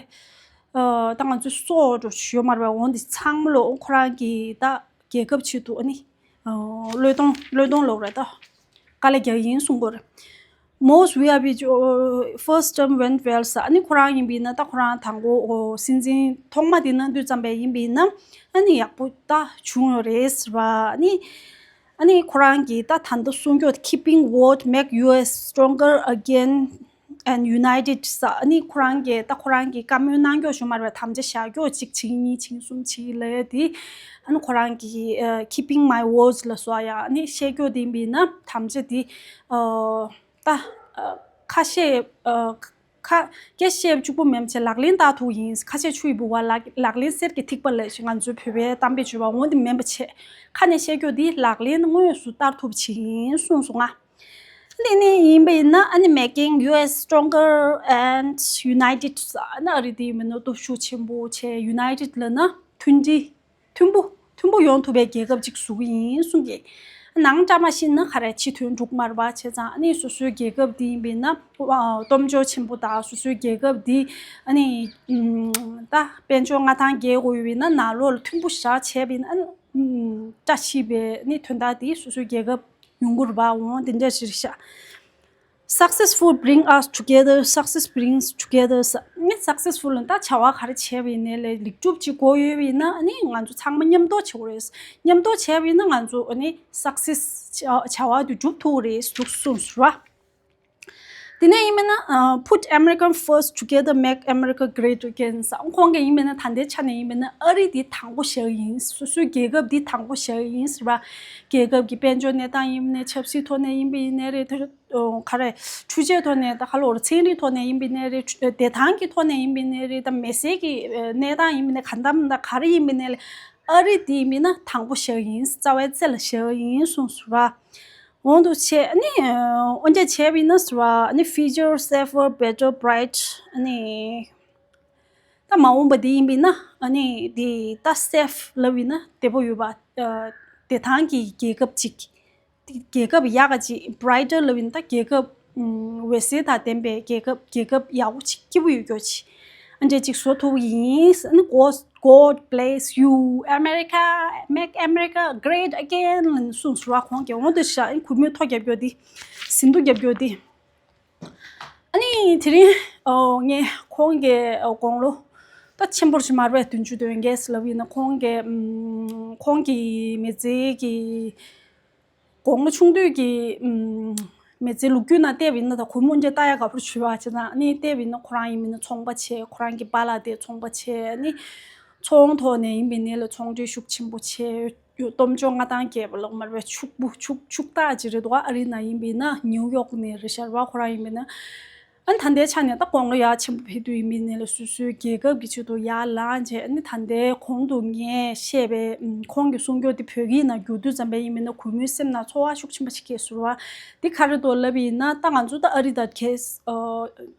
ད་ང་ཚོའི་སྲོག་འགྲོ་ཞུ་མར་བའི་འོང་འདི་ཚང་མ་ལོ་ཁོ་རང་གི་ད་རྒྱལ་ཁབ་ཆེད་དུ་ཨ་ནི་བློས་གཏོང་བློས་གཏོང་ལབ་ར་ད་དཀའ་ལས་རྒྱག་ཡིན་གསུང་གོ་རེད། Most V I P first term went well ས། ཨ་ནི་ཁོ་རང་ཡིན་པས་ན་ད་ཁོ་རང་དང་པོ་སྲིད་འཛིན་ཐོག་མ་དེ་གནང་དུས་ཙམ་པས་ཡིན་པས་ན་ཨ་ནི་ཡག་པོ་ད་བྱུང་ཡོད་རེད་ཟེར་བ། ཨ་ནི་ཨ་ནི་ཁོ་རང་གིས་ད་ད་ལྟ་གསུང་རྒྱུ་keeping word make U S stronger again and united ས། ཨ་ནི་ཁོ་རང་གིས་ད་ཁོ་རང་གིས་བཀའ་མོལ་གནང་རྒྱུ་ཞུ་མར་བའི་དམ་བཅའ་བཞག་རྒྱུ་གཅིག་བྱིན་གཉིས་བྱིན་གསུམ་བྱིན་ལབ་ཡ་དེ་ཨ་ནི་ཁོ་རང་གིས་keeping my words ལ་སོགས་ཡ་ཨ་ནི་བཤད་རྒྱུ་དེ་ཡིན་པས་ན་དམ་བཅའ་དེ་ད་ཁ་ཤས་ཁ་སྐད་བཤད་གཅིག་པོ་མིན་པ་བྱས་ལག་ལེན་བསྟར་ཐུབ་ཡིན། ཁ་ཤས་ཆུ་ཡི་ལྦུ་བ་ལག་ལག་ལེན་གསེར་གྱི་ཐིགས་པ་ལབ་ཞེས་ང་ཚོའི་བོད་པའི་གཏམ་དཔེ་བརྗོད་པ་འོ་དེ་མིན་པ་བྱས་ཁ་ནས་བཤད་རྒྱུ་འདི་ལག་ལེན་དངོས་སུ་བསྟར་ཐུབ་ཅིག་ཡིན་གསུངས་སོང་ང་། ལས་ནས་ཡིན་པ་ཡིན་ན་ཨ་ནི་making U S stronger and united ཟེར་ཨ་ནི་ཨ་རི་དེ་ཡིན་པ་ན་སྟོབས་ཤུགས་ཆེན་པོ་བྱས། United ལབ་ན་མཐུན་སྒྲིལ། མཐུན་པོ། མཐུན་པོ་ཡོང་ཐུབ་པའི་རྒྱལ་ཁབ་ཅིག་བཟོ་གི་ཡིན་གསུང་གི། ནང་བཀྲ་མ་ཤིས་ན་ག་རེ་ཕྱི་དོན་འགྲུབ་མ་རེད་པ། བྱས་ཙང་ཨ་ནི་སོ་སོའི་རྒྱལ་ཁབ་དེ་ཡིན་པ་ཡིན་ན་ཨ་སྟོབས་འབྱོར་ཆེན་པོ་དང་སོ་སོའི་རྒྱལ་ཁབ་དེ་ཨ་ནི་ཨམ་ད་དཔལ་འབྱོར་མངའ་ཐང་རྒྱས་དགོས་ཡོད་པ་ཡིན་ན་ནང་ལོགས་ལ་མཐུན་པོ་བཞག་བྱས་པ་ཡིན་ན་ཨ་ནི་ཨམ་བཀྲ་ཤིས་པའི་ཨ་ནི་དོན་དག་དེ་སོ་སོའི་རྒྱལ་ཁབ་ཡོང་གི་རེད་པ། འོང་དེ་འདྲ་ཞིག་རེད་ཤག Successful bring us together, success brings together ཟེར། ཨ་ནི་successful ལ་ད་བྱ་བ་ག་རེ་བྱས་པ་ཡིན་ནའི་ལས་ལེགས་གྲུབ་ཅིག་དགོས་ཡོད་པ་ཡིན་ན་ཨ་ནི་ང་ཚོ་ཚང་མ་མཉམ་དུ་བྱེད་དགོས་རེད། མཉམ་དུ་བྱས་པ་ཡིན་ན་ང་ཚོ་ཨ་ནི་success བྱ་བྱ་བ་དེ་འགྲུབ་ཐུབ་ཀྱི་རེད་འདུག་གསུངས་སོང་བ། དེ་ནས་ཡིན་པ་ན་ཨ་put American first together, make America great again ཟེར། ཁོང་གིས་ཡིན་པ་ན་ད་ལྟའི་ཆ་ནས་ཡིན་པ་ན་ཨ་རི་འདི་དང་པོ་བཞག་ཡིན། སོ་སོའི་རྒྱལ་ཁབ་འདི་དང་པོ་བཞག་ཡིན་ཟེར་བ། རྒྱལ་ཁབ་ཀྱི་དཔལ་འབྱོར་གནས་སྟངས་ཡིན་པ་ནའི་ཆབ་སྲིད་ཐོག་ནས་ཡིན་པ་ཡིན་ནའི་རེད། ད་ཨོ་ག་རེ་འཕྲུལ་ཆས་ཐོག་ནས་ད་ག་ལོར་ཚན་རིག་ཐོག་ནས་ཡིན་པ་ཡིན་ནའི་རེད། འཕྲུ་བདེ་ཐང་གི་ཐོག་ནས་ཡིན་པ་ཡིན་ནའི་རེད། ད་མི་སེར་གྱི་ཨ་གནས་སྟངས་ཡིན་པ་ཡིན་ནའི་ག་འདམ་ད་ག་རེ་ཡིན་པ་ཡིན་ནའི་ཨ་རི་འདི་ཡིན་པ་ན་དང་པོ་བཞག་ཡིན། རྩ་བའི་རྩེ་ལ་བཞག་ཡིན་གསུངས་སོང་བ། འོང་དུ་བྱས་ཨ་ནི་ཨ་འོན་ཀྱང་བྱས་པ་ཡིན་ན་ཟེར་བ་ཨ་ནི་future safer, better, bright ཨ་ནི་ད་མ་འོངས་པ་འདི་ཡིན་པ་ཡིན་ན་ཨ་ནི་འདི་ད་safe ལབ་ཡིན་ན་བདེ་པོ་ཡོད་པ། ཨ་བདེ་ཐང་གི་རྒྱལ་ཁབ་ཅིག་རྒྱལ་ཁབ་ཡག་ག་ཅིག brighter ལབ་ཡིན་ན་ད་རྒྱལ་ཁབ་ཨམ་འོད་ཟེར་དང་ལྡན་པའི་རྒྱལ་ཁབ་རྒྱལ་ཁབ་ཡག་པོ་ཅིག་སྐྱིད་པོ་ཡོད་རྒྱུ་ཅིག་ཨ་འདྲ་ཅིག་བཟོ་ཐུབ་ཀྱི་ཡིན། ཨ་ནི་God, God bless you, America, make America great again ལབ་གསུངས་སོང་བ། ཁོང་གིས་འོང་དུ་བཞག་ཨ་ནི་གུས་མོས་ཐོ་རྒྱབ་རྒྱུ་འདི་ཟིན་ཐོ་རྒྱབ་རྒྱུ་འདི། ཨ་ནི་དེ་རིང་ཨོ་ངས་ཁོང་གི་ཨོ་དགུང་ལོ་ད་ཆེན་པོ་ཞིག་མ་རེད་པས། བདུན་ཅུ་དོན་བརྒྱད་ལབ་ཡིན་ན་ཁོང་གི་ཨམ་ཁོང་གི་མི་ཚེ་གི་དགུང་ལོ་ཆུང་དུས་ཀྱི་ཨམ་མི་ཚེ་ལོ་རྒྱུས་ནང་བལྟས་པ་ཡིན་ན་ད་གུས་མོ་འདྲ་ལྟ་ཡག་དགའ་པོ་བྱུང་བ་བྱས་ཙང་ཨ་ནི་བལྟས་པ་ཡིན་ན་ཁོ་རང་ཡིན་མིན་ན་ཚོང་པ་བྱས། ཁོ་རང་གི་པཱ་ལགས་དེ་ཚོང་པ་བྱས། ཨ་ནི་ཚོང་ཐོག་ནས་ཡིན་པ་ཡིན་ནའི་ལ་ཚོང་འབྲེལ་ཤུགས་ཆེན་པོ་བྱས་ཡོད། སྟོབས་འབྱོར་མངའ་ཐང་རྒྱས་པ་ལ་མར་བའི་ཕྱུག་པོ་ཕྱུག་ཕྱུག་བདག་ཅིག་རེད་འདུག་ཨ་རི་ནང་ཡིན་པ་ཡིན་ན་ནིའུ་ཡོག་ནས་རེད་ཤག་ར་བ། ཁོ་རང་ཡིན་པ་ཡིན་ན་ཨ་ནི་ད་ལྟའི་ཆ་ནས་ད་དགུང་ལོ་ཡར་ཆེན་པོ་ཕེབས་དུས་ཡིན་པ་ཡིན་ནའི་ལ་སོ་སོའི་རྒྱལ་ཁབ་ཀྱི་ཆེད་དུ་ཡར་ལངས་བྱས། ཨ་ནི་ད་ལྟའི་གོང་དུ་ངས་བཤད་པའི་ཨམ་ཁོང་གི་གསུང་སྐྱོར་དེ་བོད་སྐད་ནང་བསྒྱུར་དུས་ཙམ་པ་ཡིན་པ་ཡིན་ན་གུས་མོའི་སེམས་ནང་ཚོར་བ་ཤུགས་ཆེན་པོ་ཞིག་སྐྱེས་སོང་ར་བ། འདི་ག་རེ་འདུག་ལབ་པ་ཡིན་ན་ད་ང་ཚོ་ད་ཨ་རི་དང་གས་ཨ་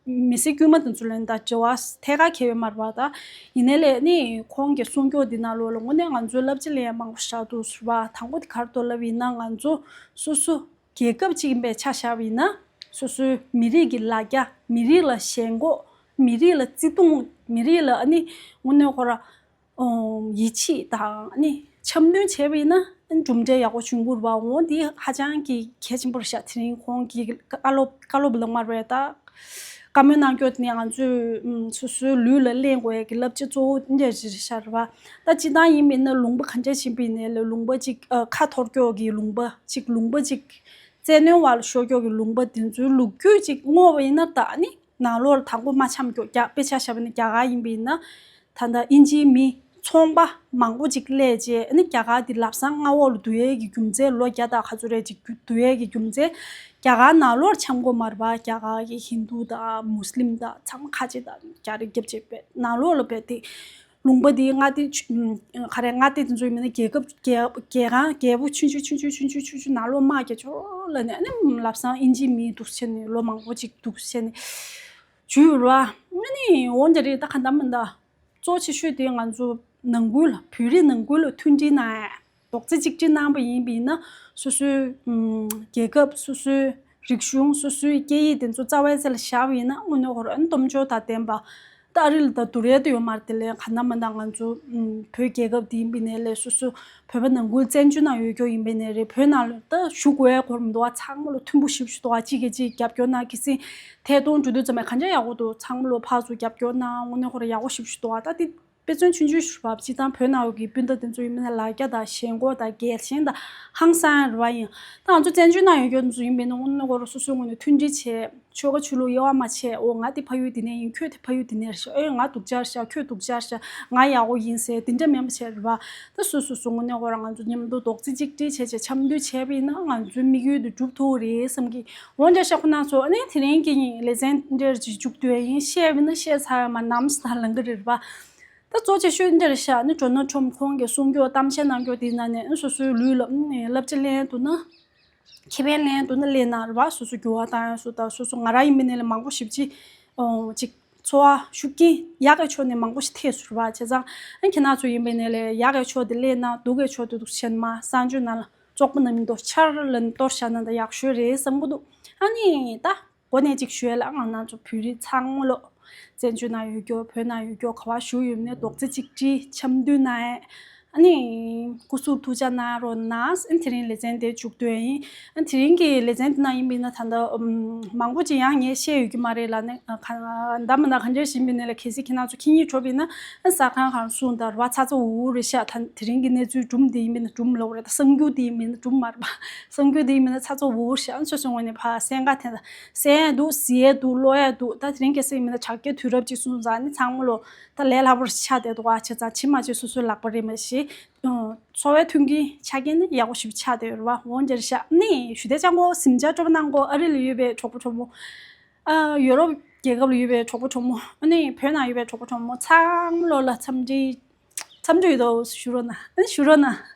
མི་སེར་དཀྱུས་མ་དེ་ཚོ་ལ་ད་འབྲེལ་བ་ཐད་ཀར་འཁེལ་ཡོད་མ་རེད་པ། ད་ཡིན་ནའི་ལས་ནི་ཁོང་གི་གསུང་སྐྱོར་འདི་ནང་ལོགས་ལ་དངོས་གནས་ང་ཚོའི་བསླབ་བྱ་ལེན་ཡ་མང་པོ་བཞག་འདུག་ཟེར་བ། དང་པོ་དེ་ག་རེ་འདུག་ལབ་པ་ཡིན་ན་ང་ཚོ་སོ་སོ་རྒྱལ་ཁབ་ཅིག་ཡིན་པའི་ཆ་བཞག་པ་ཡིན་ན་སོ་སོའི་མི་རིགས་ཀྱི་ལ་རྒྱ། མི་རིགས་ལ་ཞེན་ཁོག་མི་རིགས་ལ་བརྩེ་དུང་། མི་རིགས་ལ་ཨ་ནི་དངོས་གནས་ཁོ་ར་ཨོ་ཡིད་ཆེས་དང་ཨ་ནི་འཆམ་མཐུན་བྱས་པ་ཡིན་ན་ཨ་ནི་གྲུབ་འབྲས་ཡག་པོ་བྱུང་གི་རེད་པ། འོ་འདི་ཧ་ཅང་གི་གལ་ཆེན་པོ་རེད་ཤག་དེ་རིང་ཁོང་གིས་བཀའ་སློབ་བཀའ་སློབ་ལབ་མ་རེད་ད། བཀའ་མོལ་གནང་སྐྱོར་དེ་ནི་ང་ཚོས་ཨམ་སོ་སོའི་ལུས་ལ་ལེན་དགོས་ཡ་གི་བསླབ་བྱ་གཙོ་བོ་འདི་འདྲ་ཞིག་རེད་ཤག་རེད་པ། ད་སྤྱིར་བཏང་ཡིན་པ་ཡིན་ན་ལུང་པ་ག་འདྲ་ཞིག་ཡིན་པ་ཡིན་ནའི་ལུང་པ་ཅིག་ཨ་ཁ་འཐོར་སྐྱོར་གི་ལུང་པ་ཅིག་ལུང་པ་ཅིག་བཙན་གནོན་འོག་ལ་ཤོར་སྐྱོར་གི་ལུང་པ་དེ་ཚོའི་ལོ་རྒྱུས་ཅིག་བསྔོགས་པ་ཡིན་ན་ད་ཨ་ནི་ནང་ལོགས་ལ་དང་པོ་མ་འཆམ་སྐྱོར་རྒྱ་དཔེ་ཆ་བཞག་པ་ཡིན་ན་རྒྱ་གར་ཡིན་པ་ཡིན་ན་ད་ལྟ་དབྱིན་ཇིའི་མི་ཚོང་པ་མང་པོ་ཅིག་སླེབས་རྗེས་ཨ་ནི་རྒྱ་གར་འདི་ལམ་སང་མངའ་འོག་ལ་བསྡུ་ཡས་ཀྱི་རྒྱུ་མཚན། ལོ་བརྒྱ་དང་ག་ཚོད་རེད་ཅིག་བསྡུ་ཡས་ཀྱི་རྒྱུ་མཚན། རྒྱ་གར་ནང་ལོགས་འཆམ་དགོས་མ་རེད་པ། རྒྱ་གར་གྱི་ཧིན་དུ་དང་མུས་ལིམ་དང་ཚང་མ་ཁ་ཆེ་དང་རྒྱ་རིགས་རྒྱབ་བྱེད་པའི་ནང་ལོགས་ལ་བས་ཏེ་ལུང་པ་འདི་མངའ་སྡེ་ཆུ་ཨམ་ག་རེ་མངའ་སྡེ་དེ་ཚོ་ཡིན་མིན་ན་རྒྱལ་ཁབ་རྒྱལ་རྒྱལ་ཁང་རྒྱལ་པོ་ཆུང་ཆུང་ཆུང་ཆུང་ཆུང་ཆུང་ཆུང་ཆུང་ནང་ལོགས་དམག་རྒྱག་ཆོག་ལབ་ནས་ཨ་ནི་ལམ་སང་དབྱིན་ཇིའི་མི་འདུག་བྱས་ནས་ལོ་མང་པོ་ཅིག་འདུག་བྱས་ནས་བྱུས་ར། ཨ་ནི་འོ་འདི་རེད། ད་ག་འདྲ་མི་འདྲ་གཙོ་ཆེ་ཤོས་དེ་ང་ཚོ་ནང་ཁུལ་ལ་བོད་རིགས་ནང་ཁུལ་ལ་མཐུན་སྒྲིལ་གནང་ཡ། རྡོག་རྩ་གཅིག་སྒྲིལ་གནང་པ་ཡིན་པ་ཡིན་ན་སོ་སོའི་ཨམ་རྒྱལ་ཁབ། སོ་སོའི་རིག་གཞུང་། སོ་སོའི་སྐད་ཡིག་དེ་ཚོ་རྩ་བའི་རྩེ་ལ་བཞག་པ་ཡིན་ན་དངོས་གནས་ཁོ་རང་ཨ་ནི་སྟོབས་འབྱོར་དང་ལྡན་པ། ད་ཨ་རི་ལ་ད་བསྡུར་ཡ་དེ་ཡོད་མ་རེད། དེ་ལས་ག་འདྲ་མི་འདྲ་ང་ཚོ་ཨམ་བོད་རྒྱལ་ཁབ་འདི་ཡིན་པ་ཡིན་ནའི་ལས་སོ་སོ་བོད་པ་ནང་ཁུལ་བཙན་བྱོལ་ནང་ཡོད་རྒྱུ་ཡིན་པ་ཡིན་ནའི་རེད། བོད་ནང་ལ་ད་བཞུགས་དགོས་ཡ་ཁོ་རང་མི་འདུག་པ། ཚང་མ་ལ་མཐུན་པོ་ཞེ་པོ་ཞིག་འདུག་པ། གཅིག་གིས་གཅིག་རྒྱབ་སྐྱོར་གནང་། གལ་སྲིད་ཐད་གཏོང་འགྲོ་དུས་ཙམ་པ་གང་ཅི་ཡག་པོ་འདུག་ཚང་མ་ལོ་ཕར་ཚུར་རྒྱབ་སྐྱོར་གནང་། དངོས་གནས་ཁོ་རང་ཡག་པོ་ཞེ་པོ་ཞིག་འདུག་པ། ད་དེ་དཔེ་མཚོན་ཆུང་ཆུང་ཞུ་བ་སྤྱིར་བཏང་བོད་ནང་ཡོད་ཀྱི་སྤུན་ཟླ་དེ་ཚོ་ཡིན་ན་ལ་རྒྱ་དང་ཞེན་ཁོག་དང་རྒྱལ་ཞེན་དང་ཧང་སང་རེད་པ། ཡིན་ད་ང་ཚོ་བཙན་བྱོལ་ནང་ཡོད་རྒྱུ་དེ་ཚོ་ཡིན་པས་ན་དངོས་གནས་ཁོ་རང་སོ་སོའི་ངོས་ནས་མཐུན་སྒྲིལ་བྱས། ཆོལ་ཁ་ཆོས་ལུགས་དབྱེ་བ་མ་ཕྱེ། འོ་ང་དེ་ཕ་ཡུལ་དེ་ནས་ཡིན། ཁྱོད་དེ་ཕ་ཡུལ་དེ་ནས་རེད་ཤག་ཨེ་ང་སྡུག་ཅག་རེད་ཤག་ཁྱོད་སྡུག་ཅག་རེད་ཤག་ང་ཡག་པོ་ཡིན་ཟེར་དེ་འདྲ་མིན་པ་བྱས་རེད་པ། ད་སོ་སོ་སོ་དངོས་གནས་ཁོ་རང་ང་ཚོ་མཉམ་དུ་རྡོག་རྩ་གཅིག་སྒྲིལ་བྱས་བྱས་འཆམ་མཐུན་བྱས་པ་ཡིན་ན་ང་ཚོའི་དམིགས་ཡུལ་དེ་འགྲུབ་ཐུབ་རེད་བསམ་གི། འོ་འདྲ་ཤག་ཁོ་ན་ཚོ་ཨ་ནི་དེ་རིང་གི་ལེ་ཚན་འདིར་ཅིག་མཇུག་བསྡུ་ཡ་ཡིན། བཤད་པ་ཡིན་ན་བཤད་ཚར་ཡོད་མ་རེད། ནམ་ཟླ་ལང་གི་རེད་པ། ད་གཙོ་ཆེ་ཤོས་འདི་རེད་ཤག་ནི་ཌོ་ནལ་ཊམ་ཁོང་གིས་གསུང་སྐྱོར་གཏམ་བཤད་གནང་སྐྱོར་དེའི་ནང་ནས་སོ་སོའི་ལུས་ལ་བསླབ་བྱ་ལེན་ཐུབ་ན་ ཁེ་ཕན་ལེན་འདུག་ན་ལེན་ན་རེད་བ། སོ་སོ་འགྱུར་བ་བཏང་ཡག་སུ་དང་སོ་སོ་ང་རང་ཡིན་པ་ཡིན་ན་ལས་མང་པོ་ཞེ་པོ་ཅིག་ཨོ་ཅིག་འཚོ་བ་ཤུགས་རྐྱེན་ཡག་གི་ཕྱོགས་ནས་མང་པོ་ཞིག་ཐེབས་སོང་རེད་བ། བྱས་ཙང་ཨ་ཁྱེད་རང་ཚོ་ཡིན་པ་ཡིན་ན་ལས་ཡག་གི་ཕྱོགས་དེ་ལེན་ན། སྡུག་གི་ཕྱོགས་དེ་འདུག་བྱས་ན་མ་གསང་སྤྱོད་ནང་ལ་བཙོག་པ་རྣམས་མི་འདུག་ཆར་ལ་གཏོར་བཞག་ན་ད་ཡག་ཤོས་རེད་བསམ་གི་འདུག་ཨ་ནི་ད་འགོ་ནས་ཅིག་ཞུས་ལ། ང་རང་ཚོ་བོད་རིགས་ཚང་མ་ལོ། བཙན་བྱོལ་ནང་ཡོད་རྒྱུ་བོད་ནང་ཡོད་རྒྱུ་ག་པར་བཞུགས་ཡོད་ནས་རྡོག་རྩ་གཅིག་སྒྲིལ་འཆམ་མཐུན་གནང་ཡས། ཨ་ནི་སྐུ་གཟུགས་ཐུགས་ཅག་གནང་རོགས་གནང་། ཨ་ནི་དེ་རིང་ལེ་ཚན་དེ་མཇུག་བསྡུ་ཡས་ཡིན། ཨ་ནི་དེ་རིང་གི་ལེ་ཚན་དེ་ནང་ཡིན་པ་ཡིན་ན་ད་ལྟ་ཨམ་མང་པོ་ཅིག་ཡང་ངས་བཤད་ཡོད་ཀྱི་མ་རེད་ལ། ནི་ཨ་ག་ད་མ་ན་གང་འདྲ་ཞིག་ཡིན་པ་ཡིན་ན་ལ། གལ་སྲིད་ཁྱེད་རང་ཚོ་ཁྱེད་ཉིད་གྲོགས་པ་ཡིན་ན། ཨ་ཟ་ཁང་གང་སོང་དང་ར་བ་ཚ་ཚ་འུར་འུར་རེད་ཤག་ད་དེ་རིང་གི་གནས་ཚུལ་སྒྲུང་དེ་ཡིན་པ་ཡིན་ན། སྒྲུང་ལབ་རེད་ད། གསར་འགྱུར་དེ་ཡིན་པ་ཡིན་ན། སྒྲུང་མ་རེད་པ། གསར་འགྱུར་དེ་ཡིན་པ་ཡིན་ན་ཚ་ཚ་འུར་འུར་ཤག་ཨ་ནི་སོ་སོའི་ངོས་ནས་ཕར་གསན་ག་དེ་ད། གསན་ཡས་འདུག་གཟིགས་ཡས་འདུག་ཀློག་ཡས་འདུག་ད་དེ་རིང་ཁ་སང་ཡིན་པ་ཡིན་ན་དྲ་རྒྱའི་དུས་རབས་ཅིག་སོང་ཙང་ནི་ཚང་མ་ལོ་ད་ལས་སླ་པོ་ཆགས་བསྡད་འདུག་ཨ་བྱས་ཙང་ཅི་མ་བྱས་སོ་སོའི་ལག་པ་རེད་མ་གཞི། འཚོ་བའི་མཐུན་རྐྱེན་ཆ་རྐྱེན་ནི་ཡག་པོ་ཞིག་ཆགས་བསྡད་ཡོད་རེད་བ། འོ་འདྲ་ཤག་ཨ་ནི་ཞུ་བདེ་ཅང་གོ་གཟིམ་འཇག་སྤྲོ་པོ་གནང་གོ། ཨ་རི་ལ་ཡོད་པའི་གྲོགས་པོ་གྲོགས་མོ། ཨ་ཡོ་རོབ་རྒྱལ་ཁབ་ལ་ཡོད་པའི་གྲོགས་པོ་གྲོགས་མོ། ཨ་ནི་བོད་ནང་ཡོད་པའི་གྲོགས་པོ་གྲོགས་མོ་ཚང་མ་ལོ་ལ་འཚམས་འདྲི། འཚམས་འདྲི་ཡོད་དོ་ཞུ་རོགས་གནང་། ཨ་ནི་ཞུ་རོགས་གནང་།